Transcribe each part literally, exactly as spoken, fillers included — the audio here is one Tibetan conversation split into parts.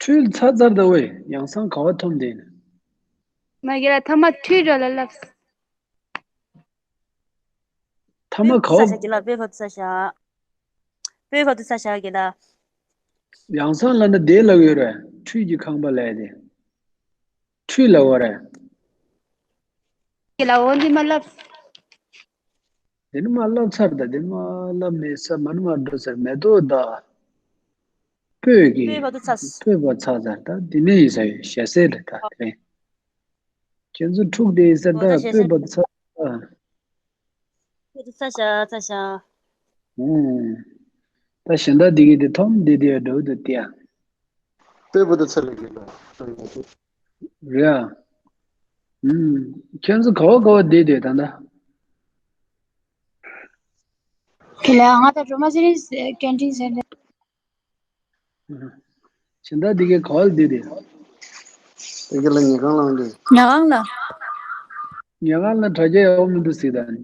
སྤུས་ཚར་ཚར་ད་ཝེ། ཡང་སང་ག་བ་ཐོམ་དེ་ནི། མ་གི་ལ་ཐ་མ་ཁྲུས་རོ་ལ་ལབ། ཐ་མ་ག་བ། ས་ཆ་གི་ལ་སྤུས་བབ་ས་ཤ། སྤུས་བབ་ས་ཤ་གི་ལ། ཡང་སང་ལ་ན་དེ་ལ་ཡོད་རེད། ཁྲུས་ཀྱི་ཁང་པ་ལས་དེ། ཁྲུས་ལ་བ་རེད། གི་ལ་འོ་འདི་མ་ལབ། དེ་ནི་མ་ལབ་ཚར་ད་དེ་མ་ལབ་མེད་ས་མ་ནི་མ་འགྲོ་ཚར་མེ་ཏོག་ད། སྤོས་ཀྱི། སྤོས་བ་དུ་ཚ། སྤོས་བ་ཚ་ཚར་ད་དེ་ནི་ཡིན་ས་ཡོད་ཞེ་སེ་རེད་ད་དེ་རིང་། ཁྱེད་ཚོ་འཁྲུག་དེ་ཡིན་ས་ད་འོ་ད་ཞེ་སེ། སྤོས་བ་དུ་ཚ་ཚར། སྤོས་དུ་ཚ་ཤ་ཚ་ཤ། ཨུམ། ད་གཞན་དག་འདི་གི་དེ་ཐོམ་འདི་དེ་འགྲོ་འདུག་སྟེ་ཡ། སྤོས་བ་དུ་ཚ་ལ་གི་ལ། རེད་ཨ། ཨུམ། ཁྱེད་ཚོ་ག་བ་ག་བ་བསྡད་དེ་ད་ལྟ། དེ་ལ་ང་ད་སྒྲོལ་མ་ཚེ་རིང་ཟེར་ཀན་ཊིན་ཟེར་ནས། གཞན་དག་འདི་གའི་ག་བ་ལ་བསྡད་དེ། དེ་ག་ལ་ཉལ་ཁང་ལ་འདི། ཉལ་ཁང་ལ། ཉལ་ཁང་ལ་དྲ་རྒྱ་ཡག་པོ་མི་འདུག་ཟེར་ད།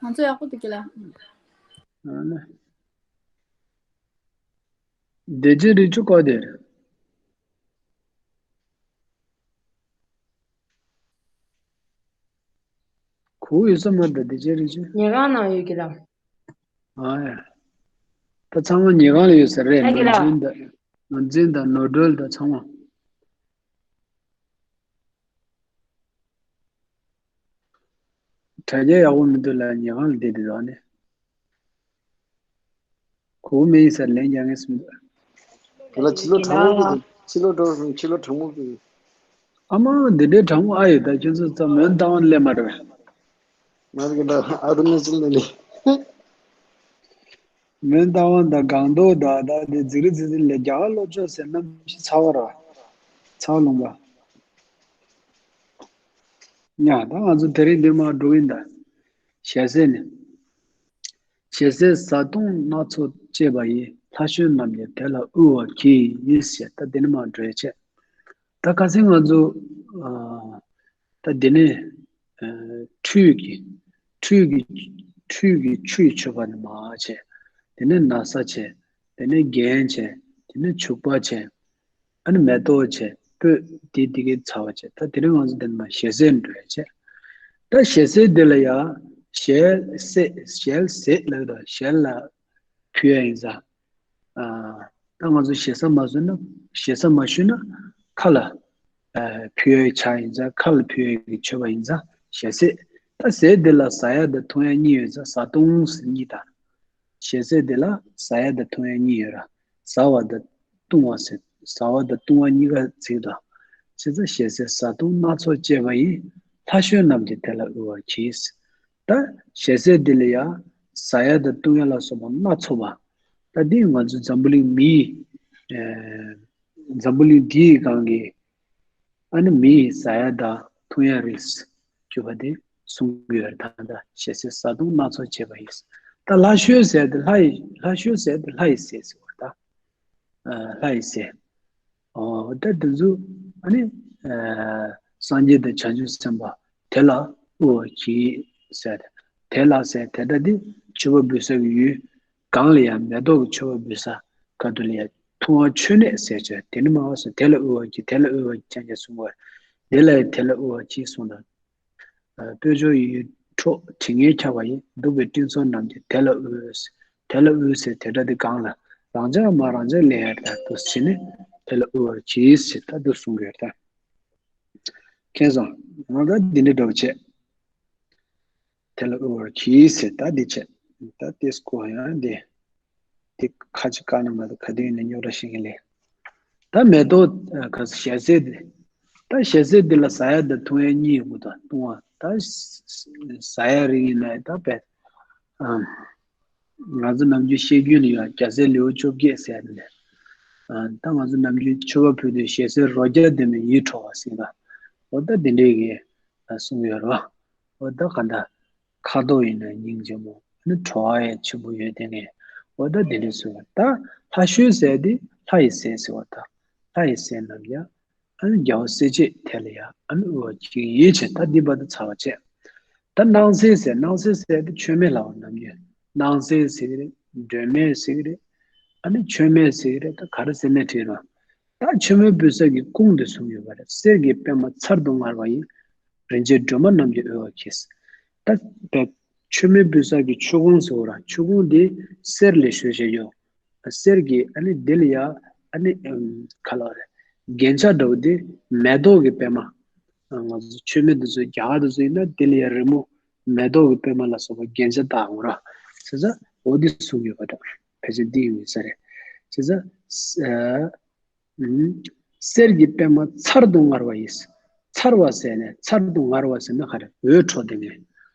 ང་ཚོ་ཡག་པོ་འདུག་གི་ལ། ཨ་ནི། བདེ་ཆེན་རི་ཆུ་བཀག་དེ། གོ་ཡོད་ས་མ་རེད་བདེ་ཆེན་རི་ཆུ། ཉལ་ཁང་ནང་ཡོད་ཀྱི་ལ། ཨ་ཡ། ད་ཚང་མ་ཉལ་ཁང་ལ་ཡོད་ས་རེད། ཨ་ནི་ལ། ནོར་འཛིན་དང་ནོར་འཛིན་དང་ནོར་སྒྲོལ་དང་ཚང་མ། དྲ་རྒྱ་ཡག་པོ་མི་འདུག་ལ་ཉལ་ཁང་ལ་བསྡད་དེ་རོགས་ནས། གོ་མེད་ཡིན་ས་ལན་རྒྱག་མཁན་སུ་མི་འདུག་དེ་ལ་ཕྱི་ལོ་གྲང་མོ་གི་ཕྱི་ལོ་གྲང་ཕྱི་ལོ་གྲང་མོ་གི། ཨ་མ་འདི་འདྲའི་གྲང་མོ་ཨ་ཡོད་ད་ཁྱོད་ཚོ་ཙམ་མོན་རྟ་དབང་སླེབས་མ་རེད། ང་རང་གི་ད་ཨ་རུ་ན་ཅིལ་ལ་ལས། མོན་རྟ་དབང་དང་སྒང་ཏོག་དང་ད་དེ་ཛི་རི་ཛི་རི་ལས་རྒྱ་གར་སློབ་ཕྱོགས་ཟེར་གནམ་གཤིས་ཚ་བ་ར། ཚ་བ་ལུང་པ། ཡ་ད་ང་ཚོ་དེ་རིང་འདིར་མར་འགྲོ་གི་ཡིན་ད། ཞལ་ཟས་ནི། ཞལ་ཟས་བཟའ་བཏུང་སྣ་ཚོགས་སྤྱད་པ་ཡིས། ལྷ་གཞོན་རྣམས་ཀྱིས་དེ་ལ་དབུལ་བར་གྱིས་ཞེས་ད་འདི་ནི་མར་འགྲོ་ཡ་བྱས། ད་ཁ་སང་ང་ཚོ་ཨ། ད་འདི་ནི་ཨ། ཁྲུས་ཀྱི་ཁྲུས་ཀྱི་ཁྲུས་ཀྱི་ཆུས་མཆོད་པ་ནི་མ་བྱས། དེ་ནས་ན་བཟའ་བྱས། དེ་ནས་རྒྱན་བྱས། དེ་ནས་བྱུག་པ་བྱས། ཨ་ནི་མེ་ཏོག་བྱས། སྤོས་འདི་འདི་གའི་ཚ་བ་བྱས། ད་དེ་རིང་ང་ཚོ་འདི་ནི་མ་ཞལ་ཟས་འགྲོ་ཡ་བྱས། ད་ཞལ་ཟས་འདི་ལ་ཡ། ཞལ་ཟས་ཞལ་ཟས་ལབ་དང་ཞལ་ལ་ཕུལ་ཡ་ཡིན་ས། ཨ། ད་ང་ཚོ་ཞེ་ས་མ་བཟོས་ན་ཞེ་ས་མ་ཞུས་ན་ཁ་ལ་ཨ། ཕུལ་ཡ་ཆ་ཡིན་ཙང་ཁ་ལ་ཕུལ་ཡ་གི་མཆོད་པ་ཡིན་ཙང་ཞལ་ཟས། ད་ཟས་འདི་ལ་ཟ་ཡ་དང་འཐུང་ཡ་གཉིས་ཡོད་ཙང་བཟའ་བཏུང་ཟེར་གཉིས་དང་། ཞལ་ཟས་འདི་ལ་ཟ་ཡ་དང་འཐུང་ཡ་གཉིས་ཡོད་ར། ཟ་བ་དང་བཏུང་བ་ཟེར། ཟ་བ་དང་བཏུང་བ་གཉིས་ཀ་ཚིག་དང་། བྱས་ཙང་ཞལ་ཟས་བཟའ་བཏུང་སྣ་ཚོགས་སྤྱད་པ་ཡིས། ལྷ་གཞོན་རྣམས་ཀྱིས་དེ་ལ་དབུལ་བར་གྱིས། ད་ཞལ་ཟས་འདི་ལ་ཡང་ཟ་ཡ་དང་བཏུང་ཡ་ལ་སོགས་པ་སྣ་ཚོགས་པ། ད་འདི་ང་ཚོ་འཛམ་བུ་གླིང་མིའི་ཨེ། འཛམ་བུ་གླིང་འདིའི་སྒང་གི་ཨ་ནི་མིའི་ཟ་ཡ་དང་འཐུང་ཡ་རིགས་གྱུར་པ་དེ་གསུང་གི་ཡོད་རེད། ད་ད་ཞལ་ཟས་བཟའ་བཏུང་སྣ་ཚོགས་བྱེད་པ་ཡིན། ད་ལྷ་གཞོན་ཟེར་དེ་ལྷ་ཡི་ལྷ་གཞོན་ཟེར་དེ་ལྷ་ཡི་ཟས་ཟེར་བ་ད། ལྷ་ཡི་ཟས། ཨོ་ད་དེ་ཚོ་ཨ་ནི་སངས་རྒྱས་དང་བྱང་ཆུབ་སེམས་དཔའ་དེ་ལ་དབུལ་བར་གྱིས་ཟེར། དེ་ལ་ཟེར་དེ་ལྟ་སྟེ་མཆོད་པ་འབུལ་ས་གི་ཡུལ་གང་ལ་ཡང་མེ་ཏོག་གི་མཆོད་པ་འབུལ་ས་ག་དུ་ལ་ཡང་འཐུང་བ་མཆོད་གནས་ཟེར་བྱས་དེ་ནི་མ་བ་སོ་དེ་ལ་དབུལ་བར་གྱིས་དེ་ལ་དབུལ་བར་གྱིས་ཅང་ཅང་གསུང་བར་དེ་ལ་ཡང་དེ་ལ་དབུལ་བར་གྱིས་གསུངས་ལ། དཔལ་འབྱོར་ཡི་འཕྲོག་དྲི་ངན་ཁྱབ་པ་ཡི། གདུག་པའི་སྤྲིན་ཚོགས་རྣམས་ཀྱིས་དེ་ལ་དབུལ། དེ་ལ་དབུལ་ཟེར་དེ་འདྲ་དེ་གང་ལ་རང་ཅག་མ་རང་ཅག་ལས་ཡར་དང་དུ་ཟིན་ནས་དེ་ལ་དབུལ་བར་གྱིས་ཟེར་ད་དུ་གསུང་གི་ཡོད་ད། མཁྱེན་སོང་། ང་ད་འདི་འདྲ་འདྲ་བོ་བྱས། དེ་ལ་དབུལ་བར་གྱིས་ཟེར་ད་འདི་བྱས། ད་ཏེས་ཀོ་ཡང་འདི། དེ་ཁ་ཅིག་བཀག་ན་མ་གཏོགས་ག་དུས་ཡིན་ན་རྙོག་དྲ་ཤེས་ཀྱི་ལས། ད་མེ་ཏོག་ག་ཞལ་ཟས་དེ། ད་ཞལ་ཟས་འདི་ལ་ཟ་ཡ་དང་འཐུང་ཡ་གཉིས་ཡོད་དང་བཏུང་བ་ད་ཟ་ཡ་རིགས་ཡིན་ན་ད་བས། ང་ཚོ་ནམ་རྒྱུན་བཤད་རྒྱུན་ལ་ཡང་རྒྱལ་སྲས་ལེའུ་བཅོ་བརྒྱད་ཟེར་ནས། ད་ང་ཚོ་ནམ་རྒྱུན་མཆོད་པ་ཕུལ་དུས་ཞལ་ཟས་རོ་བརྒྱ་ལྡན་པས་ཡིད་འཕྲོག་པ་ཟེར་ལ། འོ་ད་འདི་འདྲའི་གི་གསུངས་ཡོད་རོ། འོ་ད་ག་འདྲ། ཁ་དོག་ཡིན་ན་སྙིང་རྗེ་མོ། ཨ་ནི་བྲོ་བ་ཡང་ཆེན་པོ་ཡོད་དེ་ནས། འོ་ད་དེ་འདྲ་ཟེར་བ་ད་ལྷ་གཞོན་ཟེར་དེ་ལྷ་ཡི་ཟས་ཟེར་བ་ད། ལྷ་ཡི་ཟས་རྣམས་ཀྱང་ཨ་ནི་རྒྱལ་བ་སྲས་བཅས་དེ་ལ་ཡང་ཨ་ནི་དབུལ་བ་ཅིག་ཡིན་ཕྱིར་ད་འདི་བར་དུ་ཚར་བ་བྱས། ད་སྣང་གསལ་ཟེར་སྣང་གསལ་ཟེར་དེ་མཆོད་མེ་ལ་བ་རྣམས་ཀྱི་སྣང་གསལ་ཟེར་གི་རེད། སྒྲོན་མེ་ཟེར་གི་རེད། ཨ་ནི་མཆོད་མེ་ཟེར་གྱི་རེད། ད་ག་རེ་ཟེར་ནས་བྲིས་རོགས། ད་མཆོད་མེ་ཕུལ་ས་གི་ཁུངས་དེ་གསུངས་ཡོད་པ་རེད། གསེར་གྱི་པད་མ་ཚར་དུ་དངར་བ་ཡིས། རིན་ཆེན་སྒྲོན་མ་རྣམས་ཀྱི་དབུལ་བ་གྱིས། ད་པད་མཆོད་མེ་ཕུལ་ས་གི་མཆོད་ཀོང་ཟེར་བ་ར། མཆོད་ཀོང་དེ་གསེར་ལས་བཟོས་བྱས་ཡོད། གསེར་གྱི་ཨ་ནི་དེ་ལ་ཡ་ཨ་ནི་ཨམ་ག་ལབ་རེད། རྒྱན་ཆ་འདྲ་བོ་དེ་མེ་ཏོག་གི་པད་མ། ང་ཚོ་མཆོད་མེ་འདི་ཚོ་རྒྱ་གར་འདི་ཚོ་ཡིན་ན་དེ་ལ་ཡ་རི་མོ་མེ་ཏོག་གི་པད་མ་ལ་སོགས་པ་རྒྱན་ཆ་བཏགས་ཡོང་ར། བྱས་ཙང་འོ་འདི་གསུངས་ཡོད་པ་འདྲ། ཕལ་ཆེར་འདི་ཡིན་ས་རེད། བྱས་ཙང་ཨ། ཨུམ། གསེར་གྱི་པད་མ་ཚར་དུ་དངར་བ་ཡིས། ཚར་བ་ཟེར་ནས་ཚར་དུ་དངར་བ་ཟེར་ན་ག་རེ། འོད་འཕྲོ་དེ་ནས།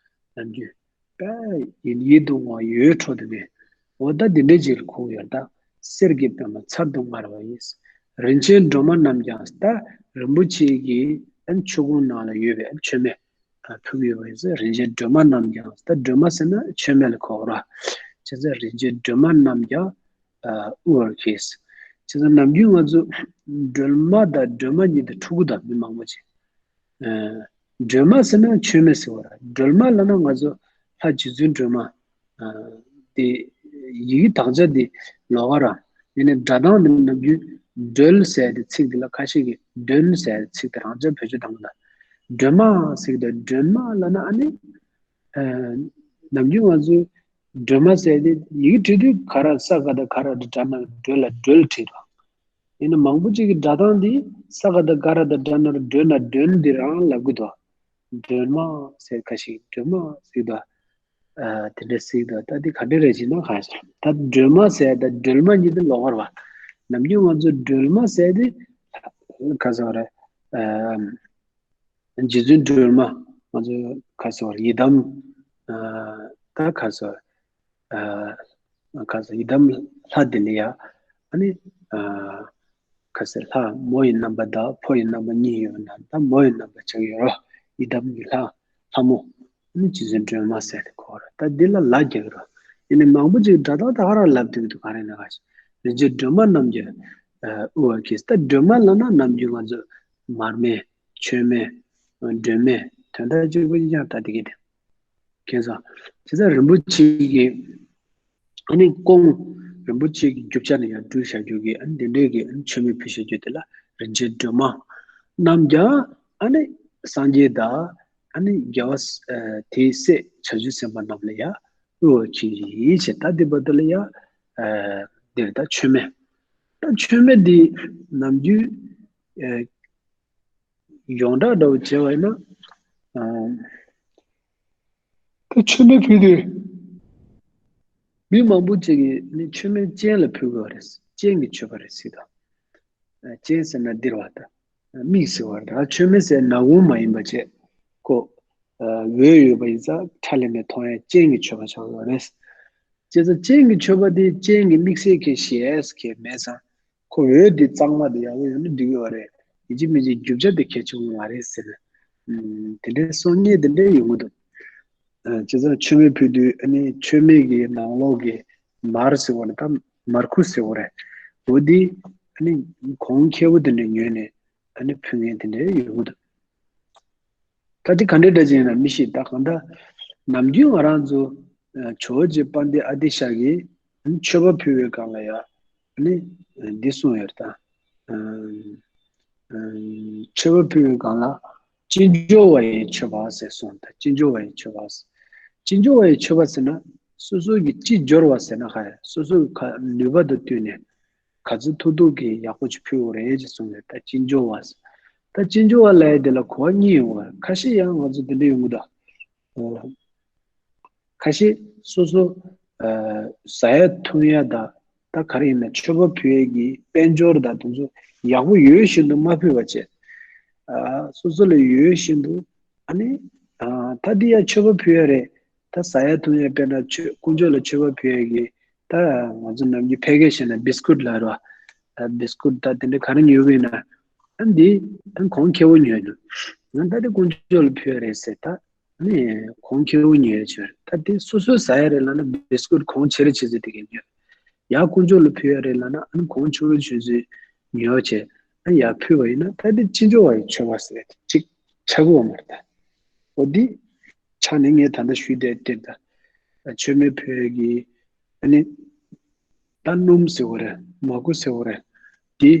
ནམ་རྒྱུན་དཔེ་ཡིད་ཡིད་དུ་འོང་བའི་འོད་འཕྲོ་དེ་ནས། འོ་ད་འདི་འདྲའི་ཅིག་ཁུག་ཡོད་ད། གསེར་གྱི་པད་མ་ཚར་དུ་དངར་བ་ཡིས། རིན་ཆེན་སྒྲོན་མ་རྣམས་ཀྱང་། ད་རིན་པོ་ཆེ་གི་ཨན་མཆོད་ཀོང་ནང་ལ་ཡོད་པའི་ཨན་མཆོད་མེ། ཕུལ་ཡོད་པ་ཡིན་ཙང་རིན་ཆེན་སྒྲོན་མ་རྣམས་ཀྱང་། ད་སྒྲོན་མ་ཟེར་ན་མཆོད་མེ་ལ་གོ་ར། བྱས་ཙང་རིན་ཆེན་སྒྲོན་མ་རྣམས་ཀྱང་དབུལ་བར་གྱིས། བྱས་ཙང་ནམ་རྒྱུན་ང་ཚོ་སྒྲོལ་མ་དང་སྒྲོལ་མ་གཉིས་དེ་འཁྲུག་གི་འདུག་མི་མང་པོ་ཅིག་སྒྲོལ་མ་ཟེར་ན་མཆོད་མེ་ཟེར་བ་ར། སྒྲོལ་མ་ལབ་ན་ང་ཚོ་ལྷ་རྗེ་བཙུན་སྒྲོལ་མ། དེ་ཡི་གེ་དག་ཆ་དེ་ལོགས་ཀ་ར། ཡིན་ནའི་སྒྲ་གདངས་དེ་ནམ་རྒྱུན་སྒྲོལ་ཟེར་དེ་ཚིག་དེ་ལ་ཁ་ཤས་ཀྱིས་སྒྲོལ་ཟེར་དེ་ཚིག་དེ་རང་འཇགས་བེད་སྤྱོད་བཏང་གི་འདུག་སྒྲོལ་མ་ཟེར་གི་འདུག་སྒྲོལ་མ་ལབ་ན་ཨ་ནི། ནམ་རྒྱུན་ང་ཚོས་སྒྲོལ་མ་ཟེར་དེ་ཡི་གེ་བྲིས་དུས་ག་ར་ས་ག་བཏགས་ག་ར་དེ་སྒྲ་ན་སྒྲོལ་ལ་སྒྲོལ་བྲིས་འདུག་ཡིན་ན་མང་པོ་ཅིག་གི་སྒྲ་གདངས་འདི་ས་ག་བཏགས་ག་ར་དང་སྒྲ་ན་སྒྲོལ་ན་སྒྲོལ་འདི་རང་ལབ་གི་འདུག་སྒྲོལ་མ་ཟེར་ཁ་ཤས་སྒྲོལ་མ་ཟེར་འདུག་ཨ། དེ་འདྲ་ཟེར་འདུག་ད་འདི་ག་འདྲ་རེད་ཅེ་ན་གང་ཟེར། ད་སྒྲོལ་མ་ཟེར་དང་སྒྲོལ་མ་གཉིས་དེ་ལོགས་ཀ་རེད་པ། ནམ་རྒྱུན་ང་ཚོ་སྒྲོལ་མ་ཟེར་དེ་ག་ཟེར་བ་རེད། ཨ། རྗེ་བཙུན་སྒྲོལ་མ། ང་ཚོ་ག་ཟེར་བ་རེད། ཡི་དམ། ཨ། ད་ག་ཟེར་བ་རེད། ཨ། ག་ཟེར། ཡི་དམ་ལྷ་དེ་ལ་ཡ། ཨ་ནི། ཨ། ག་ཟེར། ལྷ་མོ་ཡི་རྣམ་པ་དང་ཕོ་ཡི་རྣམ་པ་གཉིས་ཡོད་ན་ད་མོ་ཡི་རྣམ་པ་ཆགས་ཡོད་རོ། ཡི་དམ་གྱི་ལྷ། ལྷ་མོ། ཨ་ནི་རྗེ་བཙུན་སྒྲོལ་མ་ཟེར་ཏེ་གོ་རོ། ད་འདི་ལ་ལ་རྒྱག་རོ། ཡིན་ནའི་མང་པོ་ཅིག་སྒྲ་གདངས་ད་ག་རང་ལབ་བསྡད་ཀྱི་འདུག་ག་རེ་ན་ག་ཞིག་རིན་ཆེན་སྒྲོན་མ་རྣམས་ཀྱི། ཨ། དབུལ་བ་གྱིས། ད་སྒྲོན་མ་ལབ་ན་ནམ་རྒྱུན་ང་ཚོ་མར་མེ། མཆོད་མེ། སྒྲོན་མེ། དོན་དག་གཅིག་པ་ཡང་ད་འདི་གི་དེ། མཁྱེན་སོང་། བྱས་ཙང་རིན་པོ་ཆེ་གི། ཨ་ནི་ཀོང་། རིན་པོ་ཆེ་གི་རྒྱུ་ཆ་ནས་ཡང་སྤྲུལ་བཞག་རྒྱུ་གི་ཨ་ནི་དེ་འདྲའི་གི་ཨ་ནི་མཆོད་མེ་ཕུལ་བཞག་རྒྱུ་དེ་ལ་རིན་ཆེན་སྒྲོན་མ། རྣམས་ཀྱང་ཨ་ནི་སངས་རྒྱས་དང་ཨ་ནི་རྒྱལ་བ། ཨ། དེའི་སྲས་བྱང་ཆུབ་སེམས་དཔའ་རྣམས་ལ་ཡང་དབུལ་བར་གྱིས་ཞེས་ད་འདི་བར་དུ་ལ་ཡང་། ཨ། འདིར་ད་མཆོད་མེ། ད་མཆོད་མེ་འདི་ནམ་རྒྱུན། ཨ། ཡོངས་གྲགས་འདྲ་བོ་བྱས་པ་ཡིན་ན། ཨ། ད་མཆོད་མེ་ཕུལ་དུས། མི་མང་པོ་ཅིག་གིས་ནི་མཆོད་མེ་སྤྱན་ལ་ཕུལ་དགོས་པ་རེད། སྤྱན་གྱི་མཆོད་པ་རེད་ཟེར་དང་། ཨ། སྤྱན་ཟེར་ན་འདིར་བ་དང་། མིག་ཟེར་བ་རེད། ད་མཆོད་མེ་ཟེར་ན་འོད་མ་ཡིན་པ་བྱས། ཁོ། ཨ། འོད་ཡོད་པ་ཡིན་ཙང་ཁྲ་ལམ་མེ་མཐོང་ཡ་སྤྱན་གྱི་མཆོད་པ་ཆགས་ཡོད་རེད། བྱས་ཙང་སྤྱན་གྱི་མཆོད་པ་དེ་སྤྱན་གྱི་དམིགས་བསལ་གྱི་གཞན་གྱི་མེད་ཙང་། ཁོ་འོད་དེ་གཙང་མ་དེ་ཡག་པོ་ཡོད་ན་འགྲིག་གི་ཡོད་རེད། ཡིན་གཅིག་མིན་གཅིག་རྒྱུ་ཆ་དེ་གལ་ཆེན་པོ་མ་རེད་ཟེར་ན། ཨུམ། དེ་འདྲའི་གསུང་མཁན་དེ་འདྲའི་ཡོང་གི་འདུག་ཨ། བྱས་ཙང་མཆོད་མེ་ཕུལ་དུས་ཨ་ནི་མཆོད་མེ་གི་ནང་ལོགས་ཀྱི་མར་ཟེར་བ་ནི་ད་མར་ཁུ་ཟེར་བ་རེད། འོ་དེ་ཨ་ནི་གོང་ཁེ་པོ་དེ་འདྲ་ཉོས་ནས་ཨ་ནི་ཕུལ་མཁན་དེ་འདྲའི་ཡོང་གི་འདུག་ད་དེ་ག་འདྲའི་འདྲ་ཅིག་ཡིན་ན་མི་ཤེས། ད་གང་ལྟར་ནམ་རྒྱུན་ང་རང་ཚོ་ཇོ་བོ་རྗེ་དཔལ་ལྡན་ཨ་ཏི་ཤ་གིས་མཆོད་པ་ཕུལ་བའི་སྒང་ལ་ཡང་ནི་འདི་གསུངས་ཡོད་ད། མཆོད་པ་ཕུལ་བའི་སྒང་ལ་ཅི་འབྱོར་བ་ཡི་མཆོད་པ་ཟེར་གསུངས་ད། ཅི་འབྱོར་བ་ཡི་མཆོད་པ་ཟེར། ཅི་འབྱོར་བ་ཡི་མཆོད་པ་ཟེར་ན་སོ་སོ་གི་ཅི་འབྱོར་བ་ཟེར་ན་ག་རེ། སོ་སོ་གི་ནུས་པ་དང་བསྟུན་ནས། ག་ཚོད་ཐུབ་ཐུབ་ཀྱིས་ཡག་པོ་ཅིག་ཕུལ་དགོས་རེད་ཅེས་གསུངས་ཡོད། ད་ཅི་འབྱོར་བ། ད་ཅི་འབྱོར་བ་ལབ་ཡ་དེ་ལ་གོ་བ་གཉིས་ཡོང་བ། ཁ་ཤས་ཡང་ང་ཚོ་དེ་འདྲ་ཡོང་གི་འདུག་ཁ་ཤས་སོ་སོ། ཨ། ཟ་ཡ་འཐུང་ཡ་དང་། ད་ག་རེ་ཡིན་ན་མཆོད་པ་ཕུལ་ཡ་གི་དཔལ་འབྱོར་དང་དེ་ཚོ་ཡག་པོ་ཡོད་བཞིན་དུ་མ་ཕུལ་བ་བྱས། ཨ། སོ་སོ་ལ་ཡོད་བཞིན་དུ། ཨ་ནི། ཨ། ད་འདི་ཡ་མཆོད་པ་ཕུལ་ཡ་རེད། ད་ཟ་ཡ་འཐུང་ཡ་དཔེར་ན་མཆོད། དཀོན་མཆོག་ལ་མཆོད་པ་ཕུལ་ཡ་གི། ད་ང་ཚོ་ནམ་རྒྱུན་ཕལ་སྐད་བཤད་ན་བིས་ཀུད་ལབ་རོ། ད་བིས་ཀུད་ད་དེ་འདྲ་ག་རེ་ཉོ་གི་ཡིན་ན། ཨ། འདི་ཨ་གོང་ཁེ་པོ་ཉོས་འདུག་ང་ད་དེ་དཀོན་མཆོག་ལ་ཕུལ་ཡ་རེད་ཟེར། ད་ཨ་ནི་གོང་ཁེ་པོ་ཉོས་ཡ་ཆོག་རེད། ད་དེ་སོ་སོས་ཟ་ཡ་རེད་ལབ་ན་བིས་ཀུད་གོང་ཆེ་རུ་ཆེ་ཚོད་དེ་གས་ཉོས། ཡ་དཀོན་མཆོག་ལ་ཕུལ་ཡ་རེད་ལབ་ན་ཨ་ནི་གོང་ཆུང་རུ་ཆུང་ཚོད་ཉོས་བྱས། ཨ། ཡར་ཕུལ་བ་ཡིན་ན་ད་དེ་ཅི་འབྱོར་བ་ཡི་མཆོད་པ་ཟེར་ཅིག་ཆགས་ཀྱི་ཡོད་མ་རེད་ད། འོ་འདི་ཆ་ནས་ངས་ད་ལྟ་ཞུས་དེ་དེར་ད། མཆོད་མེ་ཕུལ་གྱི། ཨ་ནི། ད་སྣུམ་ཟེར་བ་རེད། མ་ཁུ་ཟེར་བ་རེད། དེ་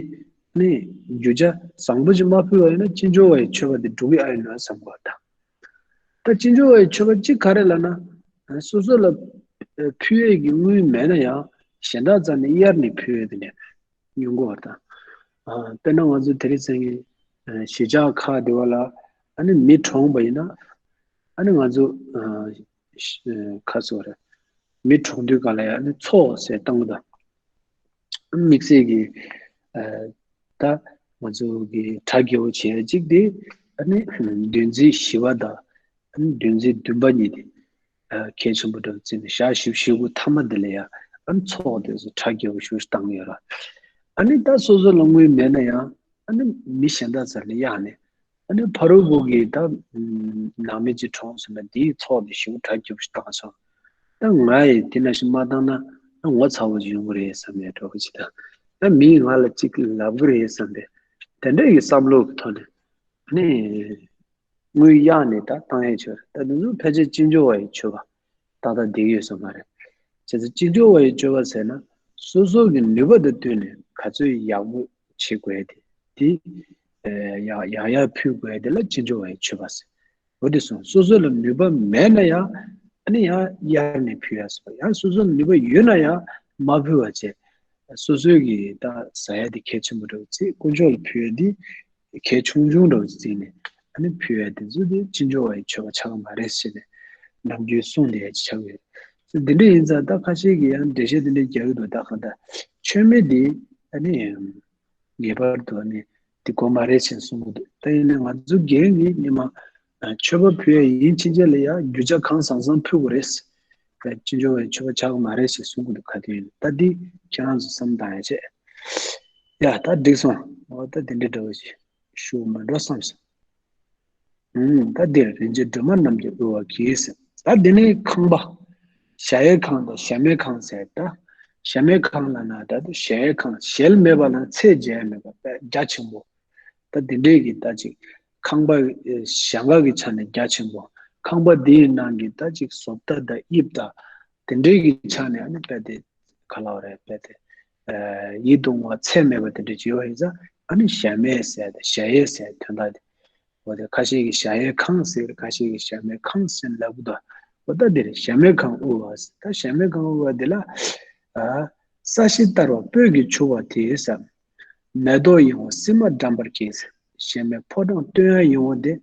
ནི་རྒྱུ་ཆ་བཟང་པོ་ཅིག་མ་ཕུལ་བ་ཡིན་ན་ཅི་འབྱོར་བ་ཡི་མཆོད་པ་དེ་འགྲུབ་ཀྱི་ཨ་ཡིན་ནོ་བསམ་གོ་ད། ད་ཅི་འབྱོར་བ་ཡི་མཆོད་པ་གཅིག་ག་རེ་ལབ་ན། སོ་སོ་ལ་ཕུལ་ཡས་ཀྱི་དངུལ་མེད་ན་ཡང་གཞན་དག་རྩ་ནས་གཡར་ནས་ཕུལ་ཡས་དེ་ནས་ཉུང་གོ་བ་དང་། དཔེར་ན་ང་ཚོ་དེ་རིང་སང་གི་གཞིས་ཆགས་ཁག་དེ་བ་ལ་ཨ་ནི་མི་གྲོངས་པ་ཡིན་ན་ཨ་ནི་ང་ཚོ་ཁ་སོ་རེད། མི་གྲོངས་དུས་ག་ལ་ཡང་ནི་ཚོགས་ཟེར་བཏང་གི་དང་། དམིགས་བསལ་གྱི་ད་ང་ཚོ་གི་གྲ་རྒྱས་པོ་བྱེད་ཡ་གཅིག་དེ་ཨ་ནི་བདུན་ཚིགས་བཞི་པ་དང་ཨ་ནི་བདུན་ཚིགས་བདུན་པ་གཉིས་དེ་གལ་ཆེན་པོ་འདྲ་བོ་བརྩིས་ནས་ཞག་བཞི་བཅུ་ཞེ་དགུ་མཐའ་མ་དེ་ལ་ཡང་ཨ་ནི་ཚོགས་དེ་ཚོ་གྲ་རྒྱས་པོ་ཞེ་པོ་ཞིག་བཏང་གི་ཡོད་ར། ཨ་ནི་ད་སོ་སོ་ལ་དངུལ་མེད་ན་ཡང་ཨ་ནི་མི་གཞན་དག་རྩ་ནས་གཡར་ནས། ཨ་ནི་ཕ་རོལ་པོ་གིས་ད་ནང་མི་གཅིག་གྲོངས་སོང་ན་དེའི་ཚོགས་དེ་ཞེ་པོ་གྲ་རྒྱས་པོ་ཞིག་བཏང་སོང་། ད་ང་ཡིས་དེ་ནང་བཞིན་མ་བཏང་ན་ད་ངོ་ཚ་བོ་ཡོང་གི་རེད་བསམ་ཡས་འདྲ་བོ་ཅིག་དང་། ད་མིས་ང་ལ་གཅིག་ལབ་གི་རེད་བསམ་པའི་དེ་འདྲ་ཡི་བསམ་བློ་གི་ཐོག་ནས་ཨ་ནི་དངུལ་གཡར་ནས་ད་བཏང་ཡས་ཆོག་རེད། ད་དེ་ཚོ་ཕལ་ཆེར་ཅི་འབྱོར་བ་ཡི་མཆོད་པ་ཏག་ཏག་བསྡད་ཡོད་ས་མ་རེད། བྱས་ཙང་ཅི་འབྱོར་བ་ཡི་མཆོད་པ་ཟེར་ན་སོ་སོ་གི་ནུས་པ་དང་བསྟུན་ནས་ག་ཚོད་ཡག་པོ་བྱེད་དགོས་དེ་དེ་ཡག་ཡག་ཡག་ཕུལ་དགོས་དེ་ལ་ཅི་འབྱོར་བ་ཡི་མཆོད་པ་ཟེར། འོ་དེ་སོང་སོ་སོ་ལ་ནུས་པ་མེད་ན་ཡང་ཨ་ནི་ཡང་གཡར་ནས་ཕུལ་ཡ་སོགས། ཡང་སོ་སོ་ལ་ནུས་པ་ཡོད་ན་ཡང་མ་ཕུལ་བ་བྱས། སོ་སོའི་གི་ད་ཟ་ཡ་དེ་གལ་ཆེན་པོ་འདྲ་བོ་བརྩིས། དཀོན་མཆོག་ལ་ཕུལ་ཡ་དེ་གལ་ཆུང་ཆུང་འདྲ་བོ་བརྩིས་ནས་ཨ་ནི་ཕུལ་ཡ་དེ་ཚོ་དེ་ཅི་འབྱོར་བ་ཡི་མཆོད་པ་ཆགས་ཀྱི་མ་རེད་ཟེར་ནས་ནམ་རྒྱུན་གསུངས་བསྡད་ཡ་ཅིག་ཆགས་ཀྱི་ཡོད། འདི་འདྲ་ཡིན་ཙང་ད་ཁ་ཤས་ཀྱིས་ཡང་འགྲེལ་བཤད་འདི་འདྲ་རྒྱག་གི་འདུག་ད་གང་ལྟར་མཆོད་མེ་འདི་ཨ་ནི་ངེས་པར་དུ་ཨ་ནི་འདི་དགོས་མ་རེད་ཟེར་གསུང་གི་འདུག་ད་ཡིན་ནའི་ང་ཚོ་རྒན་གྱིས་སྔོན་མ་མཆོད་པ་ཕུལ་ཡ་ཡིན་ཕྱིན་ཆད་ལ་ཡང་རྒྱུ་ཆ་གང་བཟང་བཟང་ཕུལ་དགོས་རེད། ཅི་འབྱོར་བའི་མཆོད་པ་ཆགས་ཀྱི་མ་རེད་ཞེས་གསུང་གི་འདུག་ག་དུས་ཡིན་ད་འདི་ཁྱེད་རང་ཚོ་བསམ་བཏང་ཡ་བྱས། ཡ་ད་འགྲིག་སོང་། འོ་ད་འདི་འདྲའི་འདྲ་བོ་ཞིག་ཞུ་མ་འགྲོ་བསམ་སོང་། ཨུམ་ད་འདིར་རིན་ཆེན་སྒྲོལ་མ་རྣམས་ཀྱིས་དབུལ་བ་གྱིས། ད་འདི་ནི་ཁང་པ། གཞལ་ཡས་ཁང་དང་གཞལ་མེད་ཁང་ཟེར་ད། གཞལ་མེད་ཁང་ལ་ན་ད་དུ་གཞལ་ཡས་ཁང་གཞལ་མེད་པ་ལ་ཚད་འཇལ་མེད་པ་རྒྱ་ཆེན་པོ། ད་དེ་འདྲས་ཀྱི་ད་ཅིག་ཁང་པ་ཨེ་གཞན་དག་གི་ཆ་ནས་རྒྱ་ཆེན་པོ། ཁང་པ་འདིའི་ནང་གི་ད་ཅིག་བཟོ་ལྟ་དང་དབྱིབས་དང་དེ་འདྲས་ཀྱི་ཆ་ནས་ཨ་ནི་དཔེ་དེ་ག་ལབ་རེད་དཔེ་དེ་ཨེ་ཡིད་དུ་འོང་བ་ཚད་མེད་པ་དེ་འདྲས་ཅིག་ཡོད་ཡིན་ཙང་ཨ་ནི་གཞལ་མེད་ཟེར་ཏེ་གཞལ་ཡས་ཟེར་དོན་དག་དེ། འོ་དེ་ཁ་ཤས་ཀྱིས་གཞལ་ཡས་ཁང་ཟེར་ཁ་ཤས་ཀྱིས་གཞལ་མེད་ཁང་ཟེར་ལབ་གི་འདུག་འོ་ད་འདིར་གཞལ་མེད་ཁང་དབུལ་བ་ཟེར་ད་གཞལ་མེད་ཁང་དབུལ་བ་འདི་ལ་ཨ་ས་གཞི་བསྟར་བ་སྤོས་ཀྱིས་བྱུག་པ་དེས་སམ། མེ་ཏོག་ཡིད་འོང་སིལ་མ་དགྲམ་པར་གྱིས། གཞལ་མེད་ཕོ་བྲང་སྟོན་ཡང་ཡིད་འོང་སྟེ།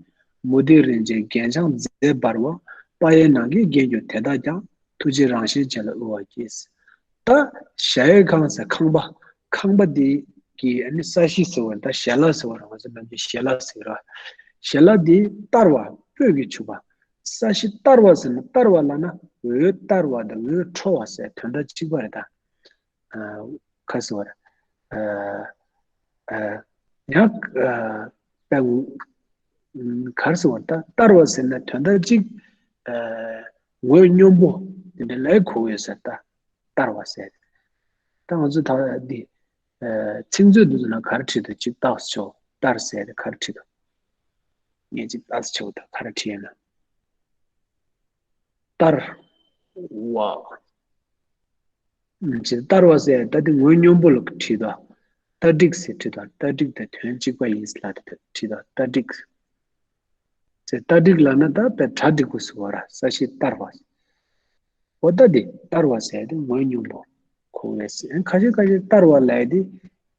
མུ་ཏིག་རིན་ཆེན་རྒྱན་འཕྱང་མཛེས་འབར་བ། པ་ཡི་ནང་གི་རྒྱན་གྱུར་དེ་དག་ཀྱང་། ཐུགས་རྗེའི་རང་བཞིན་ཅན་ལ་དབུལ་བར་གྱིས། ད་གཞལ་ཡས་ཁང་ཟེར་ཁང་པ། ཁང་པ་འདི་གི་ཨ་ནི་ས་གཞི་ཟེར་བ་ད་ཞལ་ལག་ཟེར་བ་རང་ཚོ་ནམ་རྒྱུན་ཞལ་ལག་ཟེར་ར། ཞལ་ལག་འདི་བསྟར་བ་སྤོས་ཀྱིས་བྱུག་པ། ས་གཞི་བསྟར་བ་ཟེར་ན་བསྟར་བ་ལབ་ན་འོད་བསྟར་བ་དང་འོད་འཕྲོ་བ་ཟེར་དོན་དག་གཅིག་པ་རེད་ད། ཁ་ཟེར་བ་རེད། ཡང་ད་གར་ཟེར་བ་ད་བསྟར་བ་ཟེར་ན་དོན་དག་གཅིག་ངོས་སྙོམས་པོ་དེ་འདྲ་ལས་གོ་ཡོད་ཟེར་ད་བསྟར་བ་ཟེར། ད་ང་ཚོ་ད་འདི་ཚིག་མཛོད་འདི་ཚོ་ན་ག་རེ་བྲིས་འདུག་གཅིག་བརྟག་ཆོག་བསྟར་ཟེར་ག་རེ་བྲིས་འདུག་ངས་གཅིག་བརྟག་ཆོག་ད་ག་རེ་བྲིས་ཡོད་ན། བསྟར་བ། ཅེས་བསྟར་བ་ཟེར་ད་དེ་ངོས་སྙོམས་པོ་ལ་བྲིས་དང་། རྟ་བསྒྲིགས་ཟེར་བྲིས་དང་རྟ་བསྒྲིགས་དང་དོན་གཅིག་པ་ཡིན་ལ་དེ་བྲིས་དང་རྟ་བསྒྲིགས། ཟེར་རྟ་བསྒྲིགས་ལབ་ན་ད་དཔེ་གྲ་སྒྲིག་པོ་ཟེར་བ་ར་ས་གཞི་བསྟར་བ། འོ་ད་དེ་བསྟར་བ་ཟེར་དེ་ངོས་སྙོམས་པོ་གོ་བས་ཟེར་ཁ་ཤས་ཁ་ཤས་བསྟར་བ་ལབ་དེ།